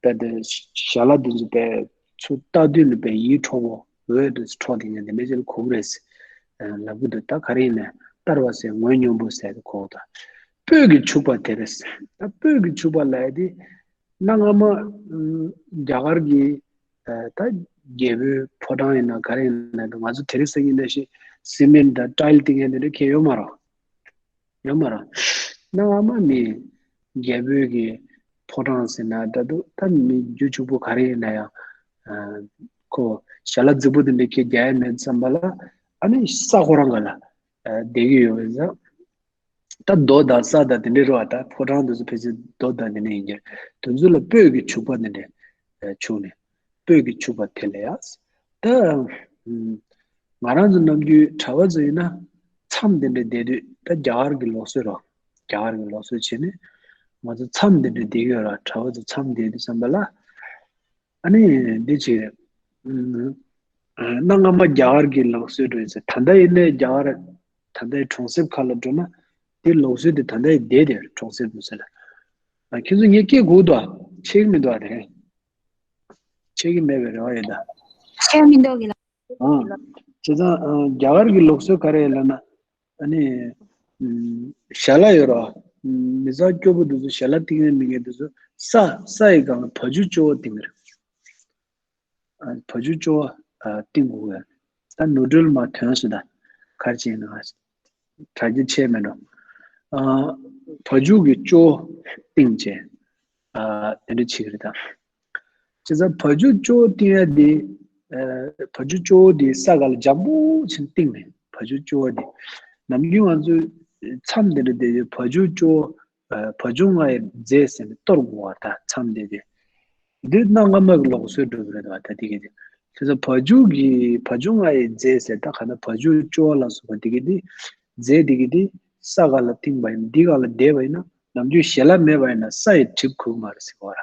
དཔེ་དེ་ཞལ་ལག་དེ་ཚོ་དཔེ་ཚུར་ལྟ་དུས་ནི་དཔེ་ཡིད་འཕྲོག་པོ་འོད་དེ་འཕྲོག་དེ་ཉན་དེ་མེད་ཅེས་གོ་གི་རེད། ལབ་གི་འདུག་ད་ག་རེ་ཡིན་ན་བསྟར་བ་ཟེར་ངོས་སྙོམས་པོ་ཟེར་དེ་གོ་ད། སྤོས་ཀྱིས་བྱུག་པ་དེ་རེད། ད་སྤོས་ཀྱིས་བྱུག་པ་ལབ་དེ། གནའ་སྔ་མ་རྒྱ་གར་གྱི་ད་རྒྱལ་པོའི་ཕོ་བྲང་ཡིན་ན་ག་རེ་ཡིན་ན་ང་ཚོ་དེ་རིང་སང་ཉིན་ནང་བཞིན་སི་མེན་དང་ཊའིལ་བཏིང་མཁན་དེ་འདྲ་ཁྱེད་ཡོད་མ་རེད། ཡོད་མ་རེད། གནའ་སྔ་མ་མི་རྒྱལ་པོའི་གི་ཕོ་བྲང་ཟེར་ན་ད་དུང་ད་མི་རྒྱུ་ཕྱུག་པོ་ག་རེ་ཡིན་ན་ཡང་ཁོ་ཞལ་ལག་རྫིག་པོ་དེ་འདྲ་ཁྱེད་རྒྱག་ཡ་མེད་བསམ་པ་ལ་ཨ་ནི་ས་ཁོ་རང་ག་ལ་བསྡད་ཀྱི་ཡོད་པས་ཟེར། ད་རྡོ་དང་ས་དང་དེ་འདྲའི་རེད་བ། ད་ཕོ་བྲང་དེ་ཚོ་ཕལ་ཆེར་རྡོ་དང་དེ་འདྲ་ཡིན་གྱི་རེད། དེ་ཚོ་ལ་སྤོས་ཀྱིས་བྱུག་པ་དེ་འདྲ་བྱུག་ནས་སྤོས་ཀྱིས་བྱུག་པ་དེ་ལ་ཡ། ད་ང་རང་ཚོ་ནམ་རྒྱུན་གྲྭ་པ་ཚོ་ཡིན་ན་མཚམས་དེ་འདྲ་བསྡད་དུས་ད་རྒྱ་གར་གྱི་ལུགས་སྲོལ་རེད། རྒྱ་གར་གྱི་ལུགས་སྲོལ་བྱས་ནས་ ང་ཚོ་མཚམས་འདི་འདྲ་བསྡད་ཡོད་ར། གྲྭ་བ་ཚོ་མཚམས་བསྡད་དུས་ཙམ་པ་ལ། ཨ་ནི་འདི་བྱས། ཨ་གནའ་སྔ་མ་རྒྱ་གར་གྱི་ལུགས་སྲོལ་འགྲོ་ཡིན་ཟེར། ད་ལྟ་ཡིན་ནའི་རྒྱ་གར་ད་ལྟའི་གྲོང་གསེབ་ཁག་ལ་འགྲོ་ན་དེ་ལུགས་སྲོལ་དེ་ད་ལྟའི་བསྡད་དེ་གྲོང་གསེབ་འདུག་ཟེར་ལ། ཨ་ཁྱེད་ཚོ་ངས་སྐད་གོ་འདུག་ཨ། ཆེ་གི་མི་འདུག་ཨ། དེ་རེད། ཆེ་གི་མེད་པའི་རེ་བ་ཡོད་ད། ཆེ་མི་འདུག་གི་ལ། ཨ་བྱས་ཙང་ཨ་རྒྱ་གར་གྱི་ལུགས་སྲོལ་ག་རེ་ལབ་ན། ཨ་ནི། ཨམ། ཞལ་ལག་ཡོད་རོ། ཨམ། མི་ཚང་སྐྱོ་པོ་འདི་ཚོ་ཞལ་ལག་བཏིང་ཡས་མི་ངན་འདི་ཚོ་ས་ས་ཡི་སྒང་ལ་བ་ཕྱུགས་ཅོ་བོ་བཏིང་གི་རེད། ཨ། བ་ཕྱུགས་ཅོ་བོ་ཨ་བཏིང་དགོས་གི། ད་ནོར་འཁྲུལ་མ་ཐོན་སོང་ད། ག་རེ་བྱས་ན་དྲ་རྒྱ་ཆད་མེད་འགྲོ། ཨ། བ་ཕྱུགས་ཀྱི་ཅོ་བོ་བཏིང་བྱས། ཨ། དེ་འདྲ་བྱེད་ཀྱི་རེད་ད། བྱས་ཙང་བ་ཕྱུགས་ཅོ་བོ་བཏིང་ཡ་དེ། ཨ། བ་ཕྱུགས་ཅོ་བོ་དེ་ས་ག་ལ་འཇམ་པོ་ཆེན་བཏིང་ནས་བ་ཕྱུགས་ཅོ་བོ་དེ། ནམ་རྒྱུན་ང་ཚོས་མཚམས་དེ་འདྲ་བསྡད་དུས་བ་ཕྱུགས་ཅོ་བོ། ཨ། བ་ཕྱུགས་ལྔ་ཡི་རྫས་ཟེར་ནས་གཏོར་དགོས་པ་ད་མཚམས་བསྡད་དུས། འདི་གནའ་སྔ་མ་གི་ལུགས་སྲོལ་འགྲོ་གི་རེད་བ་ད་དེ་གི་དེ། བྱས་ཙང་བ་ཕྱུགས་ཀྱི་བ་ཕྱུགས་ལྔ་ཡི་རྫས་ཟེར་ད་ག་ན་བ་ཕྱུགས་ཅོ་བོ་ལ་སོགས་པ་དེ་གི་དེ། རྫས་དེ་གི་དེ་ས་ག་ལ་བཏིང་བ་ཡིན་འདི་ག་ལ་བསྡད་པ་ཡིན་ན་ནམ་རྒྱུན་ཞལ་ལག་མེད་པ་ཡིན་ན་ས་ཡི་གྲིབ་གོས་མ་རེད་ཟེར་གོ་ར།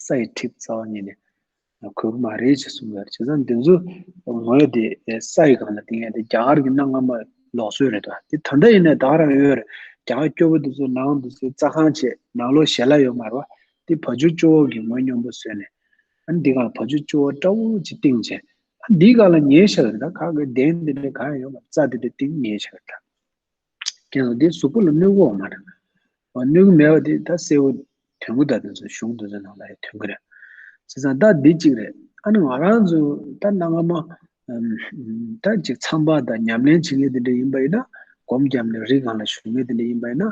ས་ཡི་གྲིབ་རྩ་བ་ཉིད་ནས་གོས་མ་རེད་ཅེས་གསུངས་ཡོད་རེད། བྱས་ཙང་འདི་ཚོ་ངོས་དེ་ས་ཡི་སྒང་ལ་བཏིང་ཡ་དེ་རྒྱ་གར་གྱི་གནའ་སྔ་མ་ལུགས་སྲོལ་རེད་དོ། དེ་ད་ལྟ་ཡིན་ན་ད་ག་རང་ཡོད་རེད། རྒྱ་གར་སྐྱོ་པོ་དེ་ཚོ་ནང་དེ་ཚོའི་རྩྭ་ཁང་བྱས་ནང་ལོགས་ཞལ་ལག་ཡོད་མ་རེད་བ། དེ་བ་ཕྱུགས་ཅོ་བོ་གི་ངོས་སྙོམས་པོ་བཟོས་ནས། ཨ་ནི་འདི་ག་ལ་བ་ཕྱུགས་ཅོ་བོ་འདྲ་བོ་ཅིག་བཏིང་བྱས། ཨ་འདི་ག་ལ་ཉེས་བཞག་རེད་ད་ག་གི་གདན་འདི་འདྲ་ག་ཡང་ཡོད་མ་རེད། རྩྭ་འདི་འདྲ་བཏིང་ཉེས་བཞག་རེད་ད། ཀྱང་འདི་གཟུགས་པོ་ལ་གནོད་གི་ཡོད་མ་རེད། གནོད་གི་མེད་པ་དེ་ད་གསལ་བོ་ཐོན་གི་ད་དེ་ཚོ་གཞུང་དེ་ཚོ་ནང་ལ་ཡང་ཐོན་གི་རེད། བྱས་ཙང་ད་འདི་གཅིག་རེད། ཨ་ནི་ང་རང་ཚོ་ད་གནའ་སྔ་མ་ཨམ། ད་ཅིག་མཚམས་པ་དང་ཉམས་ལེན་བྱེད་མཁན་དེ་འདྲ་ཡིན་པ་ཡིན་ན་སྒོམ་བརྒྱབ་ནས་རི་སྒང་ལ་བཞུགས་མཁན་དེ་འདྲ་ཡིན་པ་ཡིན་ན།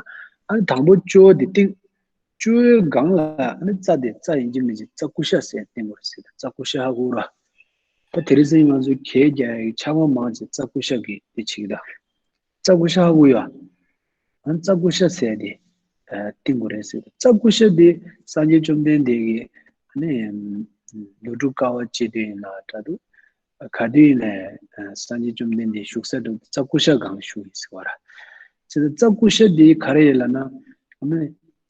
ཨ་ནི་དང་པོ་ཅོ་བོ་དེ་བཏིང་། ཅོ་བོའི་སྒང་ལ་ཨ་ནི་རྩྭ་དེ་རྩྭ་ཡིན་གཅིག་མིན་གཅིག་རྩྭ་ཀུ་ཤ་ཟེར་བཏིང་དགོས་རེད་ཟེར། རྩྭ་ཀུ་ཤ་ཧ་གོ་ར། ད་དེ་རིང་སང་ང་ཚོ་གད་རྒྱག་ཡག་ཆང་མ་མང་ཆེ་རྩྭ་ཀུ་ཤ་གི་དེ་བྱེད་ཀྱི་ད། རྩྭ་ཀུ་ཤ་ཧ་གོ་ཡོད། ཨ་ནི་རྩྭ་ཀུ་ཤ་ཟེར་དེ་ཨ་བཏིང་དགོས་རེད་ཟེར། རྩྭ་ཀུ་ཤ་དེ་སངས་རྒྱས་བཅོམ་ལྡན་འདས་ཀྱིས་ཨ་ནི་ལོ་དྲུག་དཀའ་བ་སྤྱད་དུས་ཡིན་ན་འདྲ་འདུག་ག་དུས་ཡིན་ནའི་སངས་རྒྱས་བཅོམ་ལྡན་འདས་བཞུགས་ས་དེ་རྩྭ་ཀུ་ཤ་སྒང་ལ་བཞུགས་ཡིན་ཟེར་བ་ར། བྱས་ཙང་རྩྭ་ཀུ་ཤ་དེ་ག་རེ་ཡིན་ལབ་ན། ཨ་ནི་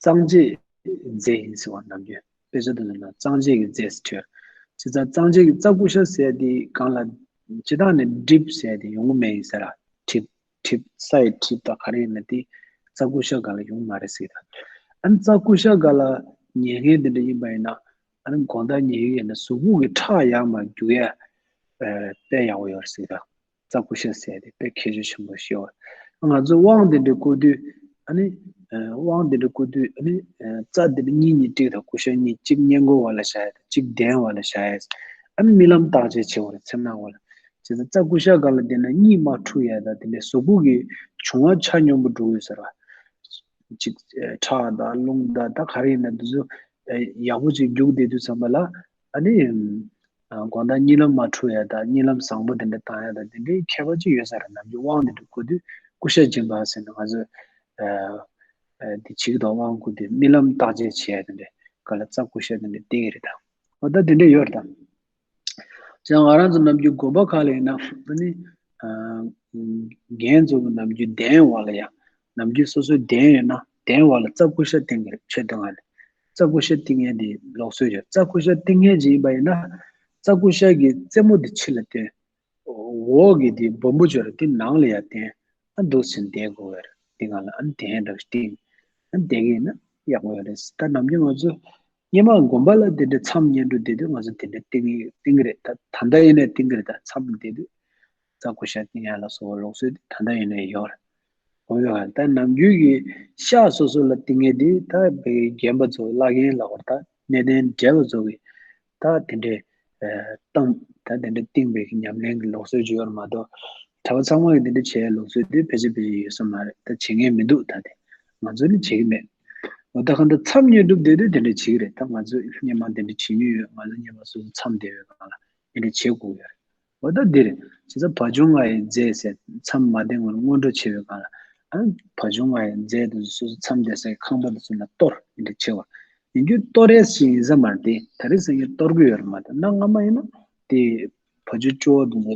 གཙང་བྱེད་རྫས་ཡིན་ཟེར་བ་ནམ་རྒྱུན་དཔེ་ཆ་དེ་ཚོ་ནང་གཙང་བྱེད་ཀྱི་རྫས་ཟེར་བྲིས། བྱས་ཙང་གཙང་བྱེད་ཀྱི་རྩྭ་ཀུ་ཤ་ཟེར་དེ་སྒང་ལ་སྤྱིར་བཏང་ནས་གྲིབ་ཟེར་དེ་ཡོང་གི་མེད་ཡིན་ཟེར་ར། གྲིབ། གྲིབ། ས་ཡི་གྲིབ་དང་ག་རེ་ཡིན་ན་དེ་རྩྭ་ཀུ་ཤ་སྒང་ལ་ཡོང་མ་རེད་ཟེར་ད། ཨ་ནི་རྩྭ་ཀུ་ཤ་སྒང་ལ་ཉལ་མཁན་དེ་འདྲ་ཡིན་པ་ཡིན་ན། ཨ་ནི་དགོང་དག་ཉལ་གི་ཡིན་ན་གཟུགས་པོ་གི་ཁྲག་ཡར་མར་རྒྱུག་ཡ་དཔེ་ཡག་པོ་ཡོད་རེད་ཟེར་ད། རྩྭ་ཀུ་ཤ་ཟེར་དེ་དཔེ་ཁྱད་ཆོས་ཆེན་པོ་ཞིག་ཡོད། ང་ཚོ་དབང་དེ་འདྲ་བསྐུར་དུས་ཨ་ནི། ཨ། དབང་དེ་འདྲ་བསྐུར་དུས་ཨ་ནི། ཨ། རྩྭ་དེ་འདྲ་གཉིས་གཉིས་བསྒྲིགས་དང་ཀུ་ཤ་གཉིས་གཅིག་སྔས་མགོ་བ་ལ་བཞག་ཡ་དང་གཅིག་གདན་བ་ལ་བཞག་ཡ། ཨ་ནི་རྨི་ལམ་བརྟག་དཔྱད་བྱེད་དགོས་རེད་མཚན་ནག་བ་ལ། བྱས་ཙང་རྩྭ་ཀུ་ཤ་སྒང་ལ་བསྡད་ན་གཉིད་མ་འཁྲུག་ཡ་དང་དེ་འདྲའི་གཟུགས་པོ་གི་འབྱུང་བ་ཆ་སྙོམས་པོ་འགྲོ་གི་ཡོད་ཟེར་བ། ཅིག་ཁྲག་དང་རླུང་དང་ད་ག་རེ་ཡིན་ན་འདི་ཚོ་ཡག་པོ་ཅིག་རྒྱུག་བསྡད་དུས་ཙམ་པ་ལ་ཨ་ནི། དགོང་དག་གཉིད་ལམ་མ་འཁྲུག་ཡ་དང་གཉིད་ལམ་བཟང་པོ་དེ་འདྲ་བཏང་ཡ་དང་དེ་འདྲའི་ཁྱད་པར་ཅིག་ཡོད་ས་རེད། ནམ་རྒྱུན་དབང་དེ་འདྲ་བསྐུར་དུས་ཀུ་ཤ་སྦྱིན་པ་ཟེར་ནས་ང་ཚོས་དེ་བྱེད་ཀྱི་འདུག་དབང་བསྐུར་དུས་རྨི་ལམ་བརྟག་དཔྱད་བྱེད་ཡ་དེ་འདྲ་ག་ལ་རྩྭ་ཀུ་ཤ་དེ་འདྲ་བསྟེན་གྱི་རེད་ད། འོ་ད་དེ་འདྲ་ཡོད་རེད་ད། ཅང་ང་རང་ཚོ་ནམ་རྒྱུན་དགོན་པ་ཁག་ལ་ཡིན་ན་ཨ་ནི། རྒན་ཚོ་གི་ནམ་རྒྱུན་གདན་བ་ལ་ཡང་ནམ་རྒྱུན་སོ་སོའི་གདན་ཡོད་ན་གདན་བ་ལ་རྩྭ་ཀུ་ཤ་བཏིང་གི་རེད། མཆོད་དོན་ལྔ་ལ་རྩྭ་ཀུ་ཤ་བཏིང་ཡས་དེ་ལུགས་སྲོལ་ཡོད། རྩྭ་ཀུ་ཤ་བཏིང་མཁན་ཅིག་ཡིན་པ་ཡིན་ན་རྩྭ་ཀུ་ཤ་གི་རྩེ་མོ་དེ་ཕྱི་ལ་བཏོན། འོག་གི་དེ་སྦོམ་པོ་ཅིག་ཡོད་རེད། དེ་ནང་ལ་ཡར་བཏོན། ཨ་འདུག་སེ་བསྡད་དགོས་པ་རེད། དེ་སྒང་ལ་ཨ་ནི་གདན་འདྲ་བཏིང་ཨ་བསྡད་ཀྱི་ཡིན་ན་ཡག་པོ་ཡོད་རེད། ད་ནམ་རྒྱུན་ང་ཚོ་སྔོན་མ་དགོན་པ་ལ་དེ་འདྲའི་མཚམས་བསྙེན་སྒྲུབ་བསྡད་དུས་ང་ཚོ་དེ་འདྲ་བཏིང་གི་བཏིང་གི་རེད། ད་ད་ལྟ་ཡིན་ནའི་བཏིང་གི་རེད། ད་མཚམས་བསྡད་དུས་རྩྭ་ཀུ་ཤ་བཏིང་ཡ་ལ་སོགས་པ་ལུགས་སྲོལ་དེ་ད་ལྟ་ཡིན་ནའི་ཡོད་རེད། འོ་ཡོད་ཧ། ད་ནམ་རྒྱུན་གྱི་ཤག་སོ་སོ་ལ་བཏིང་ཡས་དེ་ད་བའི་རྒན་པ་ཚོ་བླ་རྒན་ལབ་དགོས་རེད། ད་གནས་བརྟན་བགྲེས་པ་ཚོ་གི་ད་དེ་འདྲའི་ཨ་བཏང་ད་དེ་འདྲ་བཏིང་པའི་ཉམས་ལེན་གྱི་ལུགས་སྲོལ་ཅིག་ཡོད་རེད་མ་གཏོགས་གྲྭ་པ་ཚང་མ་གིས་དེ་འདྲ་བྱེད་ཡས་ལུགས་སྲོལ་དེ་ཕལ་ཆེར་ཕལ་ཆེར་ཡོད་ས་མ་རེད། ད་བྱེད་མཁན་མི་འདུག་ད་དེ་ང་ཚོ་ནི་བྱེད་ཀྱི་མེད། འོ་ད་གང་ལྟར་མཚམས་བསྙེན་སྒྲུབ་བསྡད་དུས་དེ་འདྲ་བྱེད་ཀྱི་རེད། ད་ང་ཚོས་སྔོན་མ་དེ་འདྲ་བྱེད་མྱོང་ཡོད། ང་ཚོ་སྔོན་མ་སོ་སོ་མཚམས་བསྡད་པའི་སྒང་ལ་དེ་འདྲ་བྱེད་དགོས་ཡོད་རེད། འོ་ད་འདི་རེད། བྱས་ཙང་བ་ཕྱུགས་ལྔ་ཡི་རྫས་ཟེར་མཚམས་མ་བསྡད་སྔོན་ལ་སྔོན་འགྲོ་བྱེད་པའི་སྒང་ལ་ཨ་བ་ཕྱུགས་ལྔ་ཡི་རྫས་དེ་ཚོ་སོ་སོ་མཚམས་བསྡད་སའི་ཁང་པ་དེ་ཚོ་ལ་གཏོར་འདི་འདྲ་བྱེད་པ། ཡིན་རྒྱུ་གཏོར་ཡས་ཤིག་ཡིན་ས་མ་རེད་དེ། ད་རེས་སང་ཉིན་གཏོར་གི་ཡོད་རེད་མ་གཏོགས་གནའ་སྔ་མ་ཡིན་ན་དེ་བ་ཕྱུགས་ཅོ་བོ་དེ་ཚོ་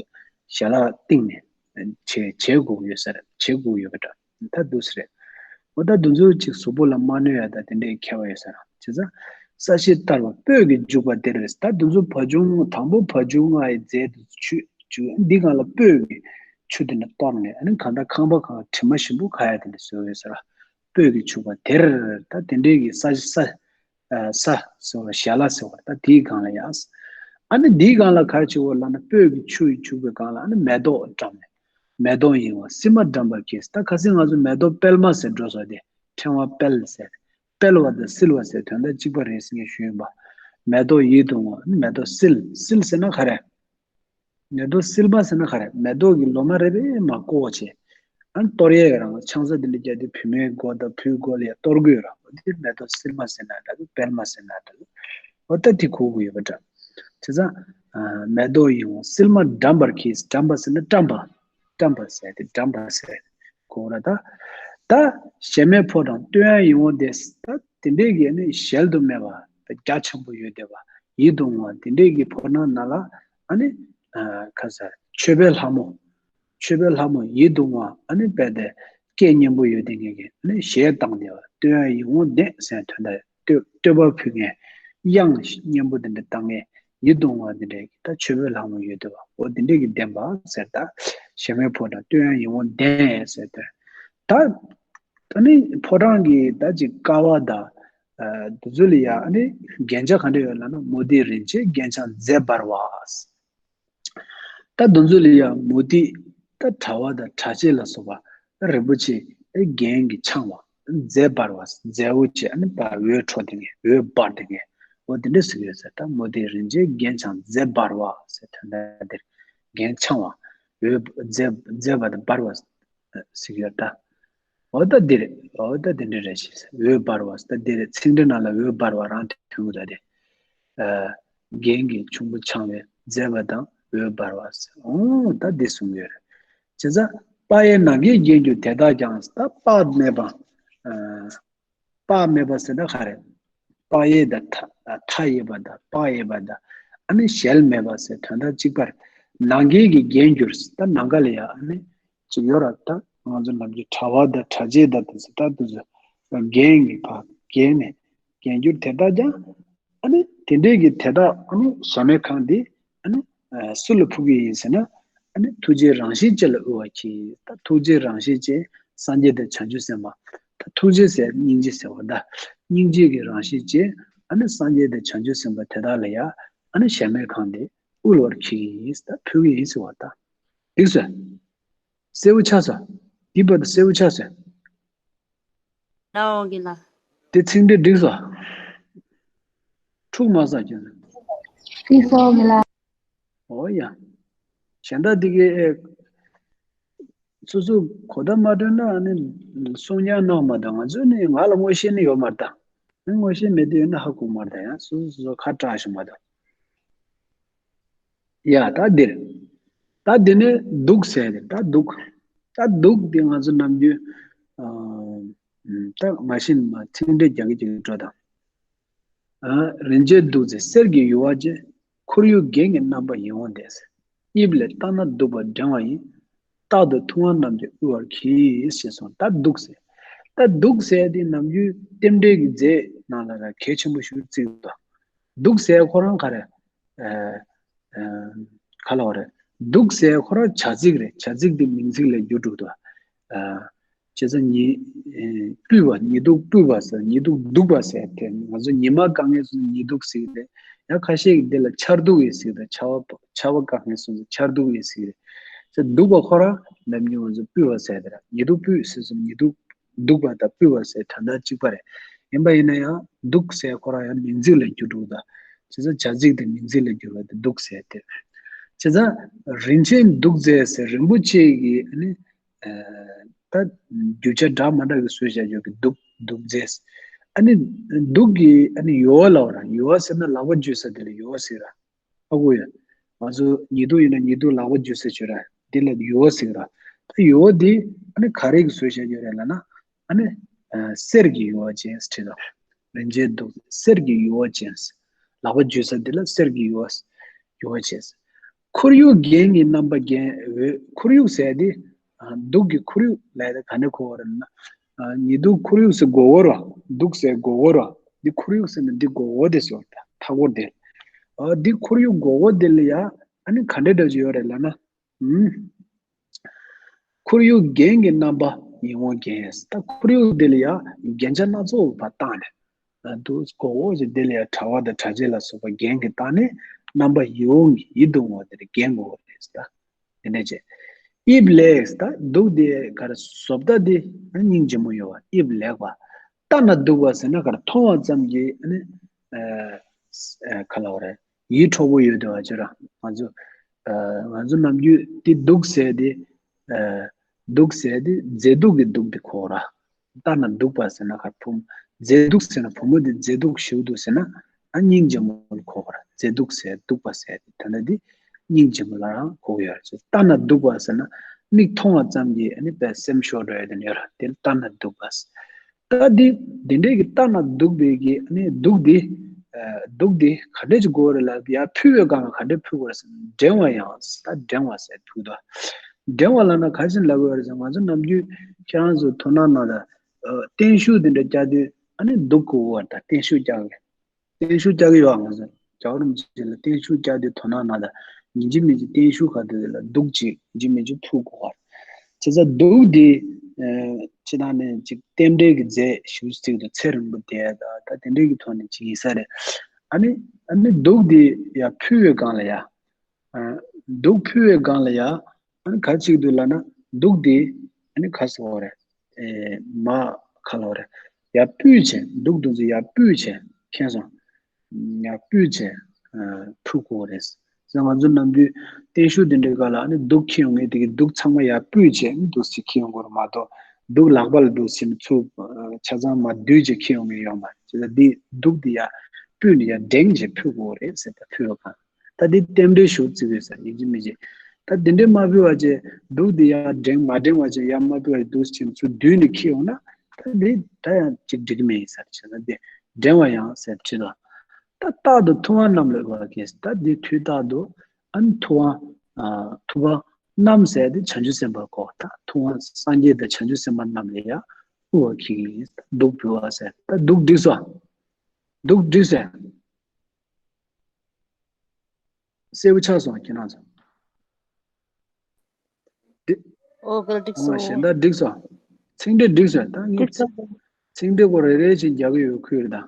ཞལ་ལག་བཏིང་ནས་བྱེད་བྱེད་དགོས་ཀྱི་ཡོད་ས་རེད། བྱེད་དགོས་ཀྱི་ཡོད་པ་འདྲ་ད་འདུག་སེ་རེད། འོ་ད་དེ་ཚོ་ཅིག་གཟུགས་པོ་ལ་མ་གནོད་ཡ་ད་དེ་འདྲའི་ཁྱད་པར་ཡོད་ས་རེད། བྱས་ཙང་ས་གཞི་བསྟར་བ་སྤོས་ཀྱིས་བྱུག་པ་དེར། ད་དེ་ཚོ་བ་བྱུང་དང་པོ་བ་བྱུང་ལྔ་ཡི་རྫས་དེ་ཚོ་ཆུ་བྱུག་འདི་སྒང་ལ་སྤོས་ཀྱི་ཆུ་དེ་འདྲ་གཏོར་ནས། ཨ་ནི་གང་ལྟར་ཁང་པ་གང་དྲི་མ་ཞིམ་པོ་ཁ་ཡ་དེ་འདྲ་བཟོས་ཡོད་ས་རེད། སྤོས་ཀྱིས་བྱུག་པ་དེར། ད་དེ་འདྲའི་གི་ས་ས་ཨ་ས་ཟེར་བ་ཞལ་ལག་ཟེར་བ་ད་དེའི་སྒང་ལ་ཡང་། ཨ་ནི་དེའི་སྒང་ལ་ག་རེ་བྱེད་དགོས་ལབ་ན། སྤོས་ཀྱི་ཆུ་ཡིས་བྱུག་པའི་སྒང་ལ་ཨ་ནི་མེ་ཏོག་བཀྲམ་ནས། མེ་ཏོག་ཡིན་འོང་སིལ་མ་དགྲམ་པར་གྱིས། ད་ཁ་སང་ང་ཚོ་མེ་ཏོག་སྤེལ་མ་ཟེར་འགྲོ་སོང་སྟེ། ཕྲེང་བ་སྤེལ་ཟེར། སྤེལ་བ་དང་སིལ་བ་ཟེར་དོན་དག་གཅིག་པ་རེད་ཟེར་ངས་ཞུས་ཡིན་པ། མེ་ཏོག་ཡིད་དུ་འོང་། ཨ་ནི་མེ་ཏོག་སིལ། སིལ་ཟེར་ན་ག་རེ། མེ་ཏོག་སིལ་མ་ཟེར་ན་ག་རེ། མེ་ཏོག་གི་ལོ་མ་རེ་རེ་མར་བཀོག་བྱས། ཨ་ནི་གཏོར་ཡས་རང་ཆང་ས་དེ་འདྲ་རྒྱག་དུས་བུད་མེད་མགོ་དང་བུའི་མགོ་ལ་ཡ་གཏོར་དགོས་ར། འོ་དེ་མེ་ཏོག་སིལ་མ་ཟེར་ན་འདྲ། སྤེལ་མ་ཟེར་ན་འདྲ། འོ་ད་དེ་གོ་དགོས་ཡོད་པ་འདྲ། བྱས་ཙང་། ཨ། མེ་ཏོག་ཡིད་འོང་སིལ་མ་དགྲམ་པར་གྱིས། དགྲམ་པ་ཟེར་ན་བཀྲམ་པ། བཀྲམ་པ་ཟེར་ཏེ་དགྲམ་པ་ཟེར་གོ་ར། ད་ད་གཞལ་མེད་ཕོ་བྲང་སྟོད་ཡངས་ཡིད་འོང་ལྡན། ད་དེ་འདྲས་ཀྱི་ནི་གཞལ་དུ་མེད་པ་རྒྱ་ཆེན་པོ་ཡོད་བསྡད་པ། ཡིད་དུ་འོང་བ་དེ་འདྲས་ཀྱི་ཕོ་བྲང་ནང་ལ་ཨ་ནི། ཨ། ག་ས་མཆོད་པའི་ལྷ་མོ། མཆོད་པའི་ལྷ་མོ་ཡིད་དུ་འོང་བ། ཨ་ནི་རྦད་དེ་སྐད་སྙན་པོ་ཡོད་དེ་ངེད་ཀྱི་ཨ་ནི་གཞས་བཏང་བསྡད་པ། སྟོད་ཡངས་ཡིད་འོང་ལྡན་ཟེར་དོན་དག་བསྟོད་བསྟོད་པ་ཕུལ་མཁན། དབྱངས་སྙན་པོ་དེ་འདྲ་བཏང་མཁན། ཡིད་དུ་འོང་བ་དེ་འདྲའི་ད་མཆོད་པའི་ལྷ་མོ་ཡོད་བསྡད་པ། འོ་དེ་འདྲའི་གི་ལྡན་པ་ཟེར། ད་གཞལ་མེད་ཕོ་བྲང་སྟོད་ཡངས་ཡིད་འོང་ལྡན་ཟེར་དོན། ད་ཨ་ནི་ཕོ་བྲང་གི་ད་ཅིག་ཀ་བ་དང་། ཨ། དེ་ཚོ་ལ་ཡ་ཨ་ནི་རྒྱན་ཆ་ག་འདྲ་ཡོད་ལབ་ན། མུ་ཏིག་རིན་ཆེན་རྒྱན་འཕྱང་མཛེས་འབར་བ། ད་དེ་ཚོ་ལ་ཡ་མུ་ཏིག་ད་དྲ་བ་དང་དྲ་ཕྱེད་ལ་སོགས་པ་རིན་པོ་ཆེ་རྒྱན་གྱིས་འཕྱང་བ། མཛེས་འབར་བ། མཛེས་པོ་བྱས། ཨ་ནི་ཕར་འོད་འཕྲོ་དེ་ངས་འོད་འབར་དེ་ངས། འོ་དེ་འདྲ་ཟེར་གྱི་ཡོད་ཟེར། ད་མུ་ཏིག་རིན་ཆེན་རྒྱན་འཕྱང་མཛེས་འབར་བ་ཟེར་དོན་དག་དེར། རྒྱན་འཕྱང་བ། འོད་མཛེས་མཛེས་པ་དང་འབར་བ་ཟེར་གྱི་ཡོད་ད། འོ་ད་འདི་རེད། འོ་ད་འདི་འདྲ་རེད་ཞེས། འོད་འབར་བ་ཟེར་ད་འདི་རེད། ཚིག་འགྲེལ་ནང་ལ་འོད་འབར་བ་རང་དེ་ཐོན་གྱི་ད་དེ། ཨ། རྒྱན་གྱིས་ཕྱུག་པོ་འཕྱང་བའི་མཛེས་པ་དང་འོད་འབར་བ་ཟེར། འོ་ད་འདི་གསུངས་ཡོད་རེད། བྱས་ཙང་། དཔག་ཡས་ནམ་མཁའི་རྒྱན་གྱུར་དེ་དག་ཀྱང་། ད་དཔག་མེད་པ། ཨ། དཔག་མེད་པ་ཟེར་ན་ག་རེ། དཔག་ཡས་དང་མཐའ་མཐའ་ཡས་པ་དང་དཔག་ཡས་པ་དང་། ཨ་ནི་གཞལ་མེད་པ་ཟེར་དོན་དག་གཅིག་པ་རེད། ནམ་མཁའི་གི་རྒྱན་གྱུར། ད་ནམ་མཁའ་ལ་ཡ་ཨ་ནི་ཅིག་ཡོད་ར། ད་ང་ཚོ་ནམ་རྒྱུན་དྲ་བ་དང་དྲ་ཕྱེད་དང་དེ་ཚོ་ད་དེ་ཚོ་རྒྱན་གྱི་ཕར་བརྒྱན་ནས། རྒྱན་གྱུར་དེ་དག་ཀྱང་། ཨ་ནི་དེ་འདྲའི་གི་དེ་དག་ཨ་ནི་གཞལ་མེད་ཁང་འདི་ཨ་ནི། ཨ། སུ་ལ་ཕུལ་གྱི་ཡིན་ཟེར་ན། ཨ་ནི་ཐུགས་རྗེའི་རང་བཞིན་ཅན་ལ་དབུལ་བར་གྱིས། ད་ཐུགས་རྗེའི་རང་བཞིན་ཅན་སངས་རྒྱས་དང་བྱང་ཆུབ་སེམས་དཔའ། ད་ཐུགས་རྗེ་ཟེར་སྙིང་རྗེ་ཟེར་བ་ད། སྙིང་རྗེ་གི་རང་བཞིན་ཅན་ཨ་ནི་སངས་རྒྱས་དང་བྱང་ཆུབ་སེམས་དཔའ་དེ་དག་ལ་ཡ་ཨ་ནི་གཞལ་མེད་ཁང་འདི་དབུལ་བར་གྱིས། ད་ཕུལ་གྱི་ཡིན་ཟེར་བ་ད། འགྲིག་སོང་། གསལ་པོ་ཆགས་སོང་། འདི་བར་དུ་གསལ་པོ་ཆགས་སོང་། ལའོ་གི་ལ། དེ་ཚིག་འགྲེལ་འགྲིག་སོང་། འཁྲུག་མ་ས་ཀྱང་། འགྲིག་སོང་གི་ལ། ཨོ་ཡ། གཞན་དག་འདི་གའི་ཨེ། སོ་སོ་གོ་བརྡ་མ་སྤྲོད་ན་ཨ་ནི་གསུང་རྐྱང་གནང་མ་གཏོགས། ང་ཚོས་ནི་ང་ལ་ངོ་ཤེས་ནི་ཡོད་མ་རེད་ད། ངོ་ཤེས་མེད་དུས་ཡོད་ན་ཧ་གོ་མ་རེད་ད། ཡང་སོ་སོ་སོ་སོ་ཁ་གྲག་ཞིག་མ་གཏོགས། ཡ་ད་འདིར། ད་འདི་ནས་གདུགས་ཟེར་ཏེ་ད་གདུགས། ད་གདུགས་འདི་ང་ཚོ་ནམ་རྒྱུན། ཨ། ད་མ་གཞི་ནས་མར་ཚིག་འགྲེལ་རྒྱག་གི་རྒྱག་གི་འགྲོ་དང་། ཨ། རིན་ཆེན་གདུགས་མཛེས་གསེར་གྱི་ཡུ་བ་ཅན། ཁོར་ཡུག་རྒྱན་གྱི་རྣམ་པ་ཡིད་འོང་ལྡན། དབྱིབས་ལས་ལྟ་ན་སྡུག་པ་འགྲེང་བ་ཡིན། རྟག་ཏུ་ཐུབ་དབང་རྣམས་ཀྱིས་དབུལ་བར་གྱིས། ཞེས་གསུངས། ད་གདུགས་ཟེར། ད་གདུགས་ཟེར་དེ་ནམ་རྒྱུན་རྟེན་འབྲེལ་གྱི་རྫས་ནང་ལ་ར་གལ་ཆེན་པོ་ཞིག་བརྩི་གི་འདུག་གདུགས་ཟེར་ཁོ་རང་ག་རེ། ཨ། ཨ། ག་ལབ་དགོས་རེད། གདུགས་ཟེར་ཁོ་རང་བྱ་ཚིག་རེད། བྱ་ཚིག་དེ་མིང་ཚིག་ལ་འགྱུར་འགྲོ་གི་འདུག་ཨ། བྱས་ཙང་ཉི། ཨེ། སྤྲུལ་བ། ཉི་གདུགས་སྤྲུལ་བ་ཟེར། ཉི་གདུགས་གདུགས་པ་ཟེར་དེ་ང་ཚོ་ཉི་མ་བཀག་མཁན་སོང་ཙང་ཉི་གདུགས་ཟེར་གི་རེད། ཡང་ཁ་ཤས་ཀྱིས་འདི་ལ་ཆར་གདུགས་ཡིན་ཟེར་གི་རེད། ཆར་པ་ཆར་པ་བཀག་མཁན་སོང་ཙང་ཆར་གདུགས་ཡིན་ཟེར་གི་རེད། ཟེར་གདུགས་པ་ཁོ་རང་ནམ་རྒྱུན་ང་ཚོ་སྤྲུལ་བ་ཟེར་དེ་ར། ཉི་གདུགས་སྤྲུལ་ཟེར་སོང་ཉི་གདུགས་གདུགས་པ་དང་སྤྲུལ་བ་ཟེར་དོན་དག་གཅིག་པ་རེད། ཡིན་པ་ཡིན་ན་ཡང་གདུགས་ཟེར་ཁོ་རང་ཡང་མིང་ཚིག་ལ་འགྱུར་འགྲོ་གི་འདུག་བྱས་ཙང་བྱ་ཚིག་དེ་མིང་ཚིག་ལ་འགྱུར་བ་དེ་གདུགས་ཟེར་དེ། བྱས་ཙང་རིན་ཆེན་གདུགས་མཛེས་ཟེར་རིན་པོ་ཆེ་གི་ཨ་ནི། ཨ། ད་རྒྱུ་ཆ་འདྲ་མི་འདྲ་གི་བཟོས་བཞག་ཡོད་གི་གདུགས་གདུགས་མཛེས། ཨ་ནི་གདུགས་ཀྱི་ཨ་ནི་ཡུ་བ་ལབ་པ་ར། ཡུ་བ་ཟེར་ན་ལག་པ་འཇུ་ས་དེ་ལ་ཡུ་བ་ཟེར་ར། ཧ་གོ་ཡོད། ང་ཚོ་ཉི་གདུགས་ཡིན་ན་ཉི་གདུགས་ལག་པ་འཇུ་ས་བྱོས་ར། དེ་ལ་ཡུ་བ་ཟེར་ར། ད་ཡུ་བ་དེ་ཨ་ནི་ག་རེ་གི་བཟོས་བཞག་ཡོད་རེད་ལབ་ན། ཨ་ནི། ཨ། གསེར་གྱི་ཡུ་བ་ཅན་ཟེར་བྲིས་དང་། རིན་ཆེན་གདུགས་གསེར་གྱི་ཡུ་བ་ཅན། ལག་པ་འཇུ་ས་དེ་ལ་གསེར་གྱི་ཡུ་བ། ཡུ་བ་ཅན། ཁོར་ཡུག་རྒྱན་གྱི་རྣམ་པ་རྒྱན། འོད། ཁོར་ཡུག་ཟེར་དེ། ཨ། གདུགས་ཀྱི་ཁོར་ཡུག་ལབ་ཡ་དེ་ག་ནས་གོ་བ་རེད་ན། ཉི་གདུགས་ཁོར་ཡུག་ཟེར་མགོ་བོ་ར། གདུགས་ཟེར་མགོ་བོ་ར། འདི་ཁོར་ཡུག་ཟེར་ན་འདི་མགོ་བོ་དེ་ཟེར་བ་རེད། མཐའ་སྐོར་དེ། འདི་ཁོར་ཡུག་མགོ་བོ་དེ་ལ་ཡ་ཨ་ནི་ག་འདྲ་འདྲ་ཅིག་ཡོད་རེད་ལབ་ན། ཁོར་ཡུག་རྒྱན་གྱི་རྣམ་པ་ཡིད་འོང་རྒྱན། ད་ཁོར་ཡུག་འདི་ལ་ཡ་རྒྱན་ཆ་སྣ་ཚོགས་ཕར་བཏགས་ནས། འདུག་གོ་འོ་ཞེས་འདི་ལ་ཡ་དྲ་བ་དང་དྲ་ཕྱེད་ལ་སོགས་པ་རྒྱན་གྱི་བཏགས་ནས་རྣམ་པ་ཡིད་འོང་གི་ཡིད་དུ་འོང་བ་དེར་རྒྱན་དགོས་པ་རེད་ད། དེ་འདྲ་བྱས། དབྱིབས་ལེགས་ད་གདུགས་དེ་ག་རེ་བཟོ་ལྟ་དེ་སྙིང་རྗེ་མོ་ཡོད་པ་དབྱིབས་ལེགས་པ། ལྟ་ན་སྡུག་པ་ཟེར་ན་ག་རེ་མཐོང་བ་ཙམ་གྱིས་ཨ་ནི་ག་ལ་བ་རེད། ཡིད་འཕྲོག་པོ་ཡོད་དེ་བ་ཅོ་ར་ང་ཚོ་ང་ཚོ་ནམ་རྒྱུན་དེ་སྡུག་ཟེར་དེ་སྡུག་ཟེར་དེ་མཛེས་སྡུག་གི་སྡུག་དེ་གོ་ར། ལྟ་ན་སྡུག་པ་ཟེར་ན་ག་བུ་མོ་མཛེས་སྡུག་ཟེར་ན་བུ་མོ་དེ་མཛེས་སྡུག་ཞིག་འདུག་ཟེར་ན་ཨ་སྙིང་རྗེ་མོ་ལ་གོ་གི་ར། མཛེས་སྡུག་ཟེར་སྡུག་པ་ཟེར་དེ་ད་ལྟ་དེ་སྙིང་རྗེ་མོ་ལ་རང་གོ་གི་ཡོད་རེད། ལྟ་ན་སྡུག་པ་ཟེར་ན་མིག་མཐོང་བ་ཙམ་གྱིས་ཨ་ནི་དཔེ་སེམས་ཤོར་འགྲོ་ཡ་དེ་ཡོད་ར། དེ་ལ་ལྟ་ན་སྡུག་པ་ཟེར། ད་དེ་དེ་འདྲས་ཀྱི་ལྟ་ན་སྡུག་པའི་གི་ཨ་ནི་སྡུག་དེ་སྡུག་དེ་ག་འདྲས་ཀྱི་གོ་རེད་ལབ་ཡ་ཕུལ་བའི་སྒང་ལ་ག་འདྲས་ཕུལ་དགོས་རེད་ཟེར་ན་སྒྲེང་བ་ཡང་ད་སྒྲེང་བ་ཟེར་ཐུག་ད། སྒྲེང་བ་ལབ་ན་ག་ཅིག་ལབ་དགོས་རེད་ཟེར་ན་ང་ཚོ་ནམ་རྒྱུན་ཁྱེད་རང་ཚོ་དོ་སྣང་གནང་ད། བརྟན་བཞུགས་དེ་འདྲ་རྒྱག་དུས་ཨ་ནི་སྡུག་གི་འོ་ད་བརྟན་བཞུགས་རྒྱག་གི་བརྟན་བཞུགས་རྒྱག་གི་ཡོད་ང་ཚོ་རྒྱལ་བ་རིན་པོ་ཆེ་ལ་བརྟན་བཞུགས་རྒྱག་དུས་དོ་སྣང་གནང་ད་ཡིན་གཅིག་མིན་གཅིག་བརྟན་བཞུགས་ག་དུས་ལ་སྡུག་ཅིག་ཡིན་གཅིག་མིན་གཅིག་ཐུག་གི་འོ། བྱས་ཙང་སྡུག་དེ་ཕྱི་ནང་ནས་ཅིག་རྟེན་འབྲེལ་གྱི་རྫས་ཞུ་ཚིག་ཏུ་ཚེ་རིང་པོ་བསྡད་ད་ད་དེ་འདྲའི་གི་ཐོག་ནས་ཅིག་ཡིན་ས་རེད། ཨ་ནི་ཨ་ནི་སྡུག་དེ་ཡ་ཕུལ་བའི་སྒང་ལ་ཡ། སྡུག་ཕུལ་བའི་སྒང་ལ་ཡ། ཨ་ནི་ག་ཅིག་འདུག་ལབ་ན་སྡུག་དེ་ཨ་ནི་ག་ཟེར་བ་རེད། ཨེ་མ་ག་ལབ་རེད། ཡར་སྤུས་བྱས་སྡུག་དེ་ཚོ་ཡར་སྤུས་བྱས་མཁྱེན་སོང་། ཡར་སྤུས་བྱས་ཨ་ཐུག་གོ་རེད། ཟེར་ང་ཚོ་ནམ་རྒྱུན་བརྟན་བཞུགས་དེ་འདྲའི་སྒང་ལ་ཨ་ནི་སྡུག་འཁྱེར་ཡོང་མཁན་དེ་གི་སྡུག་ཚང་མ་ཡར་སྤུས་བྱས་ཨ་ནི་འདུག་སེ་འཁྱེར་ཡོང་གོ་རེད་མ་གཏོགས་སྡུག་ལག་པ་ལ་འདུག་སེ་ནི་ཚུར་ཆ་ཚང་མ་བསྡུས་བྱས་འཁྱེར་ཡོང་མཁན་ཡོད་མ་རེད། བྱས་ཙང་འདི་སྡུག་དེ་ཡར་སྤུས་ནས་ཡར་སྒྲེང་བྱས་ཕུལ་གོ་རེད་ཟེར་ད་ཕུལ་བ་གང་། ད་འདི་རྟེན་འབྲེལ་ཞུ་རྩིས་ཡོད་ས་ཡིན་གཅིག་མིན་གཅིག་ད་འདི་འདྲའི་མ་ཕུལ་བ་བྱས་སྡུག་འདི་ཡང་འགྲེང་མ་འགྲེང་བ་བྱས་ཡང་མ་ཕུལ་བ་བྱས་འདུག་ཕྱིན་ཚུར་བསྡུས་ནས་ཁྱེར་ཡོང་ན་ད་འདི་ད་ཡང་གཅིག་འགྲིག་གི་མེད་ཡིན་ས་རེད། བྱས་ན་འདི་འགྲེང་བ་ཡང་ཟེར་བྲིས་ལ། ད་རྟག་ཏུ་ཐུབ་དབང་རྣམས་ལ་དབུལ་བ་གྱིས། ད་འདི་དུས་རྟག་ཏུ་ཨ་ནི་ཐུབ་དབང་ཐུབ་དབང་རྣམས་ཟེར་ཏེ་བྱང་ཆུབ་སེམས་དཔའ་གོ་ད་ཐུབ་དབང་སངས་རྒྱས་དང་བྱང་ཆུབ་སེམས་དཔའ་རྣམས་ལ་ཡང་དབུལ་བ་གྱིས་སྡུག་འབུལ་བ་ཟེར། ད་སྡུག་འགྲིག་སོང་། སྡུག་འགྲིག་སོང་། གསལ་པོ་ཆགས་སོང་ཁྱེད་རང་ཚོ། འགྲིག་ཨོ་ག་ལ་འགྲིག་ཨོ་སོང་། གཞན་དག་འགྲིག་སོང་། ཚིག་འགྲེལ་འགྲིག་སོང་། ད་ངས་འགྲིག་སོང་། ཚིག་འགྲེལ་པོ་རེ་རེ་བཞིན་རྒྱག་གི་ཡོད་ཁུལ་རེད་ད།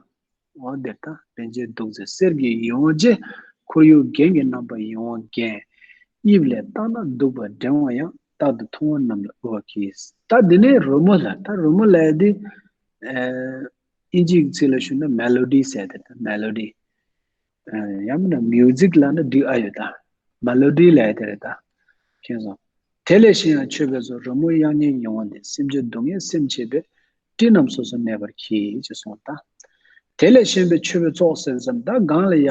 འོ་འདིར་ད་པཎ་ཆེན་གདུགས་མཛེས་གསེར་གྱི་ཡིད་འོང་ལྕེ། ཁོར་ཡུག་རྒྱན་གྱི་རྣམ་པ་ཡིད་འོང་རྒྱན། དབྱིབས་ལས་བལྟ་ན་སྡུག་པ་འགྲེང་བ་ཡང་། རྟག་ཏུ་ཐུབ་དབང་རྣམས་ལ་དབུལ་བ་གྱིས། ད་འདི་ནས་རོལ་མོ་ལ་ད་རོལ་མོ་ལ་ཡ་འདི། ཨིན་ཇིའི་ཚིག་ལ་ཞུ་ན་མེ་ལོ་ཌི་ཟེར་དེ་ད་མེ་ལོ་ཌི། ཡང་མིན་ན་མིའུ་ཛིག་ལབ་ན་འགྲིག་ཨ་ཡོད་ད། མེ་ལོ་ཌི་ལབ་ཡ་དེ་རེད་ད། མཁྱེན་སོང་། དེ་ལས་གཞན་ཡང་མཆོད་པའི་ཚོགས། རོལ་མོ་དབྱངས་སྙན་ཡིད་འོང་ལྡན། སེམས་ཅན་སྡུག་བསྔལ་སེམས་བྱེད་པའི། སྤྲིན་རྣམས་སོ་སོར་གནས་པར་གྱིས། ཅེས་གསུངས་ད། དེ་ལས་གཞན་པའི་མཆོད་པའི་ཚོགས་ཟེར་ཙམ་ད་གང་ལ་ཡ།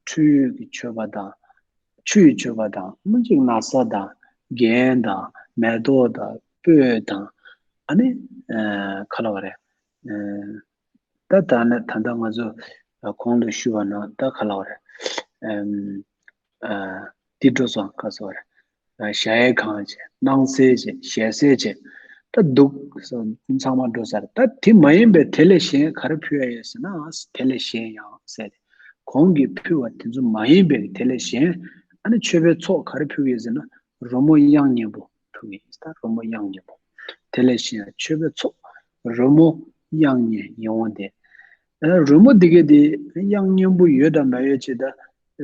འཕྲུལ་གྱི་མཆོད་པ་དང་། ཆུ་ཡི་མཆོད་པ་དང་མ་གཅིག་ན་བཟའ་དང་རྒྱན་དང་མེ་ཏོག་དང་སྤོས་དང་། ཨ་ནི། ག་ལབ་པ་རེད། ད་ད་ནི་ད་ལྟ་ང་ཚོ་གོང་དུ་ཞུས་པ་ནང་ད་ག་ལབ་པ་རེད། ཨེམ། ཨ། འདི་འགྲོ་སོང་ག་ཟེར་བ་རེད། ཨ། གཞལ་ཡས་ཁང་བྱས་སྣང་གསལ་བྱས་ཞལ་གསལ་བྱས་ད་སྡུག་ཚང་མ་འགྲོ་ས་རེད། ད་དེ་མ་ཡིན་པའི་དེ་ལས་གཞན་ག་རེ་ཕུལ་ཡ་ཡོད་ཟེར་ན་དེ་ལས་གཞན་ཡང་ཟེར་ཏེ་གོང་གི་ཕུལ་བ་དེ་ཚོ་མ་ཡིན་པའི་དེ་ལས་གཞན་ཨ་ནི་མཆོད་པའི་ཚོགས་ག་རེ་ཕུལ་གི་ཡོད་ཟེར་ན་རོལ་མོ་དབྱངས་སྙན་པོ། ཕུལ་གྱི་ཡིན། ད་རོལ་མོ་དབྱངས་སྙན་པོ། དེ་ལས་གཞན་མཆོད་པའི་ཚོགས། རོལ་མོ་དབྱངས་སྙན་ཡིད་འོང་ལྡན། ཨ། རོལ་མོ་འདི་གའི་དེ་དབྱངས་སྙན་པོ་ཡོད་དང་མ་ཡོད་ཅེས་ད།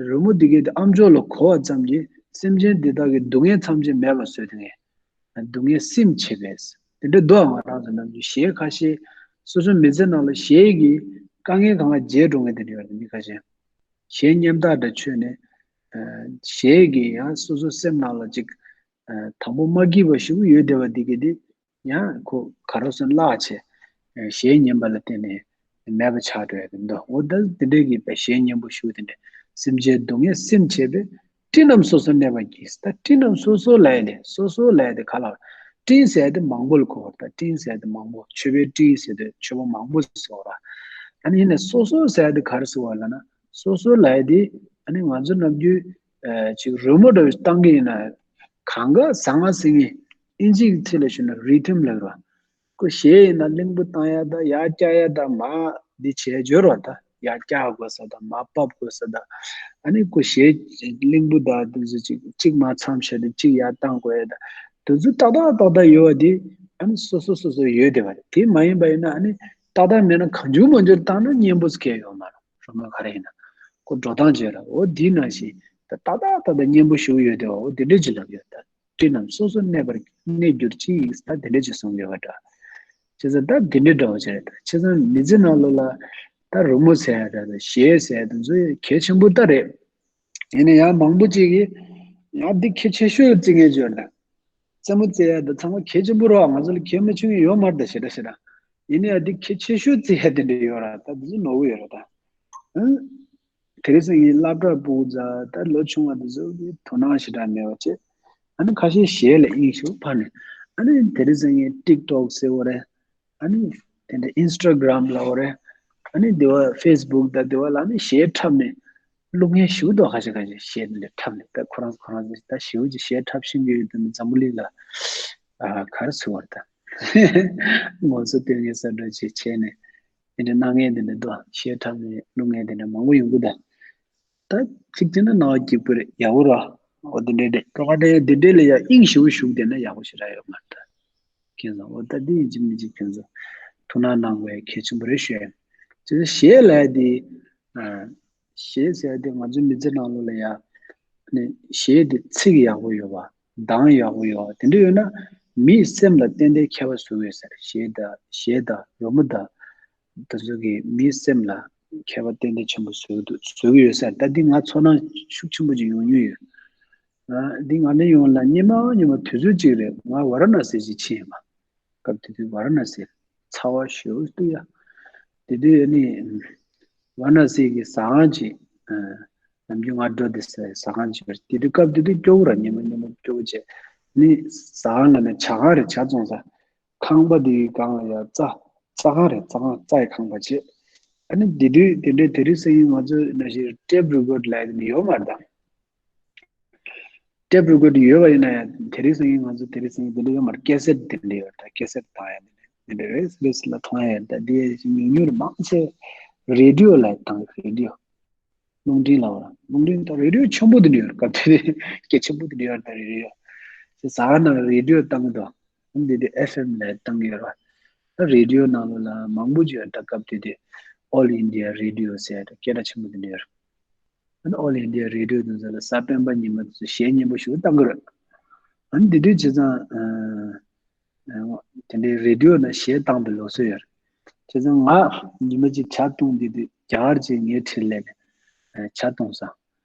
རོལ་མོ་འདི་གའི་དེ་ཨམ་ཅོག་ལ་གོ་བ་ཙམ་གྱིས་སེམས་ཅན་འདི་དག་གི་སྡུག་བསྔལ་ཐམས་ཅད་མེད་པར་བཟོས་ཏེ་ངས་སྡུག་བསྔལ་སེམས་བྱེད་པས། དེ་འདྲ་འདུག་ང་རང་ཚོ་ནམ་རྒྱུན་གཞས་ཁ་ཤས་སོ་སོའི་མི་ཚེ་ནང་ལ་གཞས་ཀྱིས་དཀའ་ངལ་གང་ག་བརྗེད་འགྲོ་མཁན་དེ་འདྲ་ཡོད་རེད། མི་ཁ་ཤས་གཞས་སྙན་དར་འདྲ་མཆོད་ནས། ཨ། གཞས་ཀྱིས་ཡང་སོ་སོའི་སེམས་ནང་ལ་ཅིག་ཨ། དང་པོ་མ་སྐྱིད་པ་ཞིག་ཡོད་བསྡད་པ་འདི་གི་འདི་ཡང་ཁོ་ག་རེ་ཟེར་བརླག་བྱས། ཨ། གཞས་ཉན་པ་ལ་བརྟེན་ནས་མེད་པ་ཆགས་འགྲོ་ཡ་གི་འདུག་འོ་ད་འདི་འདྲའི་གི་པའི་གཞས་སྙན་པོ་ཞུ་དེ་འདྲ་སེམས་ཅན་སྡུག་བསྔལ་སེམས་བྱེད་པའི་སྤྲིན་རྣམས་སོ་སོར་གནས་པར་གྱིས། ད་སྤྲིན་རྣམས་སོ་སོ་ལབ་ཡ་དེ་སོ་སོ་ལབ་ཡ་དེ་ག་ལ་སྤྲིན་ཟེར་ཡ་དེ་མང་པོ་ལ་གོ་བ། ད་སྤྲིན་ཟེར་ཡ་དེ་མང་པོ་མཆོད་པའི་སྤྲིན་ཟེར་དུས་མཆོད་པ་མང་པོ་ཟེར་བ་ར། ཨ་ནི་ཡིན་ནའི་སོ་སོ་ཟེར་ཡ་དེ་ག་རེ་ཟེར་བ་ལབ་ན་སོ་སོ་ལབ་ཡ་དེ་ཨ་ནི་ང་ཚོ་ནམ་རྒྱུན་ཨ་ཅིག་རོལ་མོ་འདྲ་བོ་བཏང་གི་ཡིན་ན་གང་ག་ཟང་ང་ཟིང་ངེ་ཨིན་ཇིའི་ཚིག་ལ་ཞུ་ན་རི་ཐིམ་ལབ་ར། ཁོ་གཞས་ཡིན་ན་གླིང་བུ་བཏང་ཡ་དང་ཡར་བཀྱག་ཡ་དང་མར་འདི་བྱས་འབྱོར་བ་དང་ཡར་བཀྱག་དགོས་ས་དང་མར་ཕབ་དགོས་ས་དང་། ཨ་ནི་ཁོ་གཞས་གླིང་བུ་དང་དེ་ཚོ་གཅིག་གཅིག་མར་མཚམས་བཞག་སྟེ་གཅིག་ཡར་བཏང་དགོས་ཡ་དང་དེ་ཚོ་ཏག་ཏག་ཏག་ཏག་ཡོད་པ་དེ་ཨ་ནི་སོ་སོ་སོ་སོ་ཡོད་བསྡད་པ་རེད། དེ་མ་ཡིན་པ་ཡིན་ན་ཨ་ནི་ཏག་ཏག་མེད་ན་གང་བྱུང་མང་བྱུང་བཏང་ན་སྙན་པོ་སྐད་ཡོད་མ་རེད། རོ་མ་ག་རེ་ཡིན་ན་ཁོ་འགྲོ་སྟངས་བྱས་ར་འོ་དེ་ནང་བཞིན་ད་ཏག་ཏག་ཏག་ཏག་སྙན་པོ་ཞིག་ཡོད་བསྡད་པ་འོ་དེ་འདྲས་ཅིག་ལབ་ཡོད་ད། སྤྲིན་རྣམས་སོ་སོར་གནས་པར་གནས་གྱུར་ཅིག་ད་དེ་འདྲ་ཅིག་གསུང་གི་ཡོད་པ་འདྲ། བྱས་ཙང་ད་དེ་འདྲ་འདྲ་བོ་ཅིག་རེད་ད། བྱས་ཙང་མི་ཚེ་ནང་ལོགས་ལ་ད་རི་མོ་ཟེར་ཡ་ད་གཞས་ཟེར་ཡ་དེ་ཚོ་གལ་ཆེན་པོ་ད་རེད། ཡིན་ན་ཡང་མང་པོ་ཅིག་གིས་ཡང་འདི་གལ་ཆེ་ཤོས་བརྩི་མཁན་ཅིག་ཡོད་རེད་ད། རྩེད་མོ་རྩེ་ཡ་ད་ཚང་མ་གལ་ཆེན་པོ་རེད་བ། ང་ཚོ་ལ་གལ་མ་ཆེ་མཁན་ཡོད་མ་རེད་ད་ཞེ་དྲག་ཞེ་དྲག་ཡིན་ན་ཡང་འདི་གལ་ཆེ་ཤོས་བརྩི་ཡ་དེ་འདྲ་ཡོད་རེད་ད། དེ་ཚོ་ནོར་གི་ཡོད་རེད་ད། ཨང་། དེ་རིང་སང་ཉིན་སློབ་གྲྭ་ཕྲུ་གུ་ཚོ་ད་ལོ་ཆུང་བ་དེ་ཚོ་གི་དོ་སྣང་ཞེ་དྲག་མེད་པ་བྱས། ཨ་ནི་ཁ་ཤས་གཞས་ལ་དབྱིངས་ཞིག་འཕར་ནས། ཨ་ནི་དེ་རིང་སང་ཉིན་ཊིག་ཊོག་ཟེར་བ་རེད། ཨ་ནི་དེ་འདྲ་ཨིན་སི་ཊ་གྷ་རམ་ལབ་པ་རེད། ཨ་ནི་དེ་བ་ཕེ་སི་བུག་དང་དེ་བ་ལ་ཨ་ནི་གཞས་འཁྲབ་ནས་བླུག་མཁན་ཞིག་འདུག་ཁ་ཤས་ཁ་ཤས་གཞས་དེ་འདྲ་འཁྲབ་ནས་ད་ཁོ་རང་ཁོ་རང་ཚོ་ད་ཞེ་པོ་ཅིག་གཞས་འཁྲབ་ཤེས་ཀྱི་ཡོད་དུས་འཛམ་བུ་གླིང་ལ་ཨ་ག་རེ་ཟེར་བ་རེད་ད། ངོ་སོ་སྟོན་མཁན་གསར་འགྲོ་ཅིག་བྱས་ནས། དེ་འདྲ་གནང་མཁན་དེ་འདྲ་འདུག་གཞས་འཁྲབ་ནས་བླུག་མཁན་དེ་འདྲ་མང་པོ་ཡོང་གི་འདུག་ད་གཅིག་བྱས་ན་སྣང་བ་སྐྱིད་པོ་རེད། ཡག་པོ་རེད། འོ་དེ་འདྲ་རེད། ཀྲོ་ཀ་ཌེ་དེ་འདྲ་ལ་ཡ་དབྱིངས་ཞེ་པོ་ཞུགས་བསྡད་ན་ཡག་པོ་ཞེ་དྲག་ཡོད་མ་རེད། མཁྱེན་སོང་། འོ་ད་དེ་ཡིན་གཅིག་མིན་གཅིག་ཁྱོད་ཚོ་ཐུགས་སྣང་གནང་དགོས་གལ་ཆེན་པོ་རེད་ཞུ་ཡ་ཡིན། དེ་ཚོ་གཞས་ལབ་ཡ་དེ་ཨ། གཞས་ཟེར་ཡ་དེ་ང་ཚོའི་མི་ཚེ་ནང་ལོགས་ལ་ཡ་ནི་གཞས་དེ་ཚིག་ཡག་པོ་ཡོད་པ། གདངས་ཡག་པོ་ཡོད་པ་དེ་འདྲ་ཡོད་ན་མིའི་སེམས་ལ་ཏན་ཏན་ཁྱད་པར་བཟོ་གི་ཡོད་ས་རེད། གཞས་དང་གཞས་དང་རི་མོ་དང་དེ་ཚོ་གིས་མིའི་སེམས་ལ་ཁྱད་པར་ཏན་ཏན་ཆེན་པོ་བཟོ་གི་འདུག་བཟོ་གི་ཡོད་ས་རེད། ད་འདི་ང་ཚོར་སྣང་ཤུགས་ཆེན་པོ་ཅིག་ཡོང་མྱོང་ཡོད། ང་འདི་ང་འདྲ་ཡོང་ལ་སྙེ་མ་སྙེ་མ་དུས་ཚོད་ཅིག་རེད། ང་ཝ་ར་ཎ་སི་ཅིག་ཕྱིན་ཡིན་པ། སྐབས་དེ་དུས་ཝ་ར་ཎ་སི་ཚ་བ་ཞེ་པོ་འདུག་ཡ། དེ་དུས་ཨ་ནི་ཝ་ར་ཎ་སི་གི་ཟ་ཁང་ཅིག་ཨ། ནམ་རྒྱུན་ང་འགྲོ་དེ་ཟ་ཟ་ཁང་ཅིག་རེད། དེ་དུས་སྐབས་དེ་དུས་སྐྱོ་བོ་ར་ཉི་མ་ཉི་མ་སྐྱོ་བོ་བྱས། ནི་ཟ་ཁང་ལ་ནི་ཇ་ཁང་རེད། ཇ་བཙོང་ས། ཁང་པ་དེའི་སྒང་ལ་ཡ་རྩྭ་རྩྭ་ཁང་རེད། རྩྭ་ཁང་རྩྭ་ཡི་ཁང་པ་བྱས། ཨ་ནི་དེ་དུས་དེ་འདྲའི་དེ་རིང་སང་ཉིན་ང་ཚོའི་ནང་བཞིན་ཊེབ་རི་ཀོཌ་ལབ་ཡ་དེ་ནི་ཡོད་མ་རེད་ད། ཊེབ་རི་ཀོཌ་ཡོད་པ་ཡིན་ན་ཡང་དེ་རིང་སང་ཉིན་ང་ཚོ་དེ་རིང་སང་ཉིན་དེ་འདྲ་ཡོད་མ་རེད། ཀེ་སེཊ་དེ་འདྲ་ཡོད་རེད། ད་ཀེ་སེཊ་བཏང་ཡ་དེ་འདྲ་དེ་འདྲ་རེད། སི་རི་སི་ལ་མཐོང་ཡ་ཡོད་རེད། ད་དེ་ཉུང་ཉུང་རེད། མང་ཆེ་རེ་ཌི་ཡོ་ལ་བཏང་། རེ་ཌི་ཡོ་རླུང་འཕྲིན་ལ་བ་རླུང་འཕྲིན་ད་རེ་ཌི་ཡོ་ཆེན་པོ་དེ་འདྲ་ཡོད་རེད། སྐབས་དེ་སྐད་ཆེན་པོ་དེ་འདྲ་ཡོད་རེད། ད་རེ་ཌི་ཡོ་ཟ་ཁང་ནང་རེ་ཌི་ཡོ་བཏང་གི་འདུག་འདི་དེ་ཨེཕ་ཨེམ་ལ་བཏང་གི་ཡོད་རེད། ད་རེ་ཌི་ཡོ་ནང་ལོགས་ལ་མང་པོ་ཅིག་ཡོད་རེད། ད་སྐབས་དེ་དེ་ཨོལ་ཨིན་ཌི་ཡ་རེ་ཌི་ཡོ་ཟེར་ཡ་རེད། སྐད་གྲགས་ཆེན་པོ་དེ་འདྲ་ཡོད་རེད། ཨ་ནི་ཨོལ་ཨིན་ཌི་ཡ་རེ་ཌི་ཡོ་དེ་ཚོ་ལ་གཟའ་སྤེན་པ་ཉི་མ་དེ་ཚོ་གཞས་སྙན་པོ་ཞིག་བཏང་གི་རེད། ཨ་ནི་དེ་དུས་བྱས་ཙང་ཨ། ཨ། དེ་འདྲའི་རེ་ཌི་ཡོ་ནང་གཞས་བཏང་པའི་ལོ་སྲོལ་ཡོད་རེད། བྱས་ཙང་ང་ཉི་མ་གཅིག་ཇ་བཏུང་དེ་དུས་རྒྱ་གར་གྱིས་ངའི་འཁྲིས་སླེབས་ནས་ཇ་བཏུང་སོང་།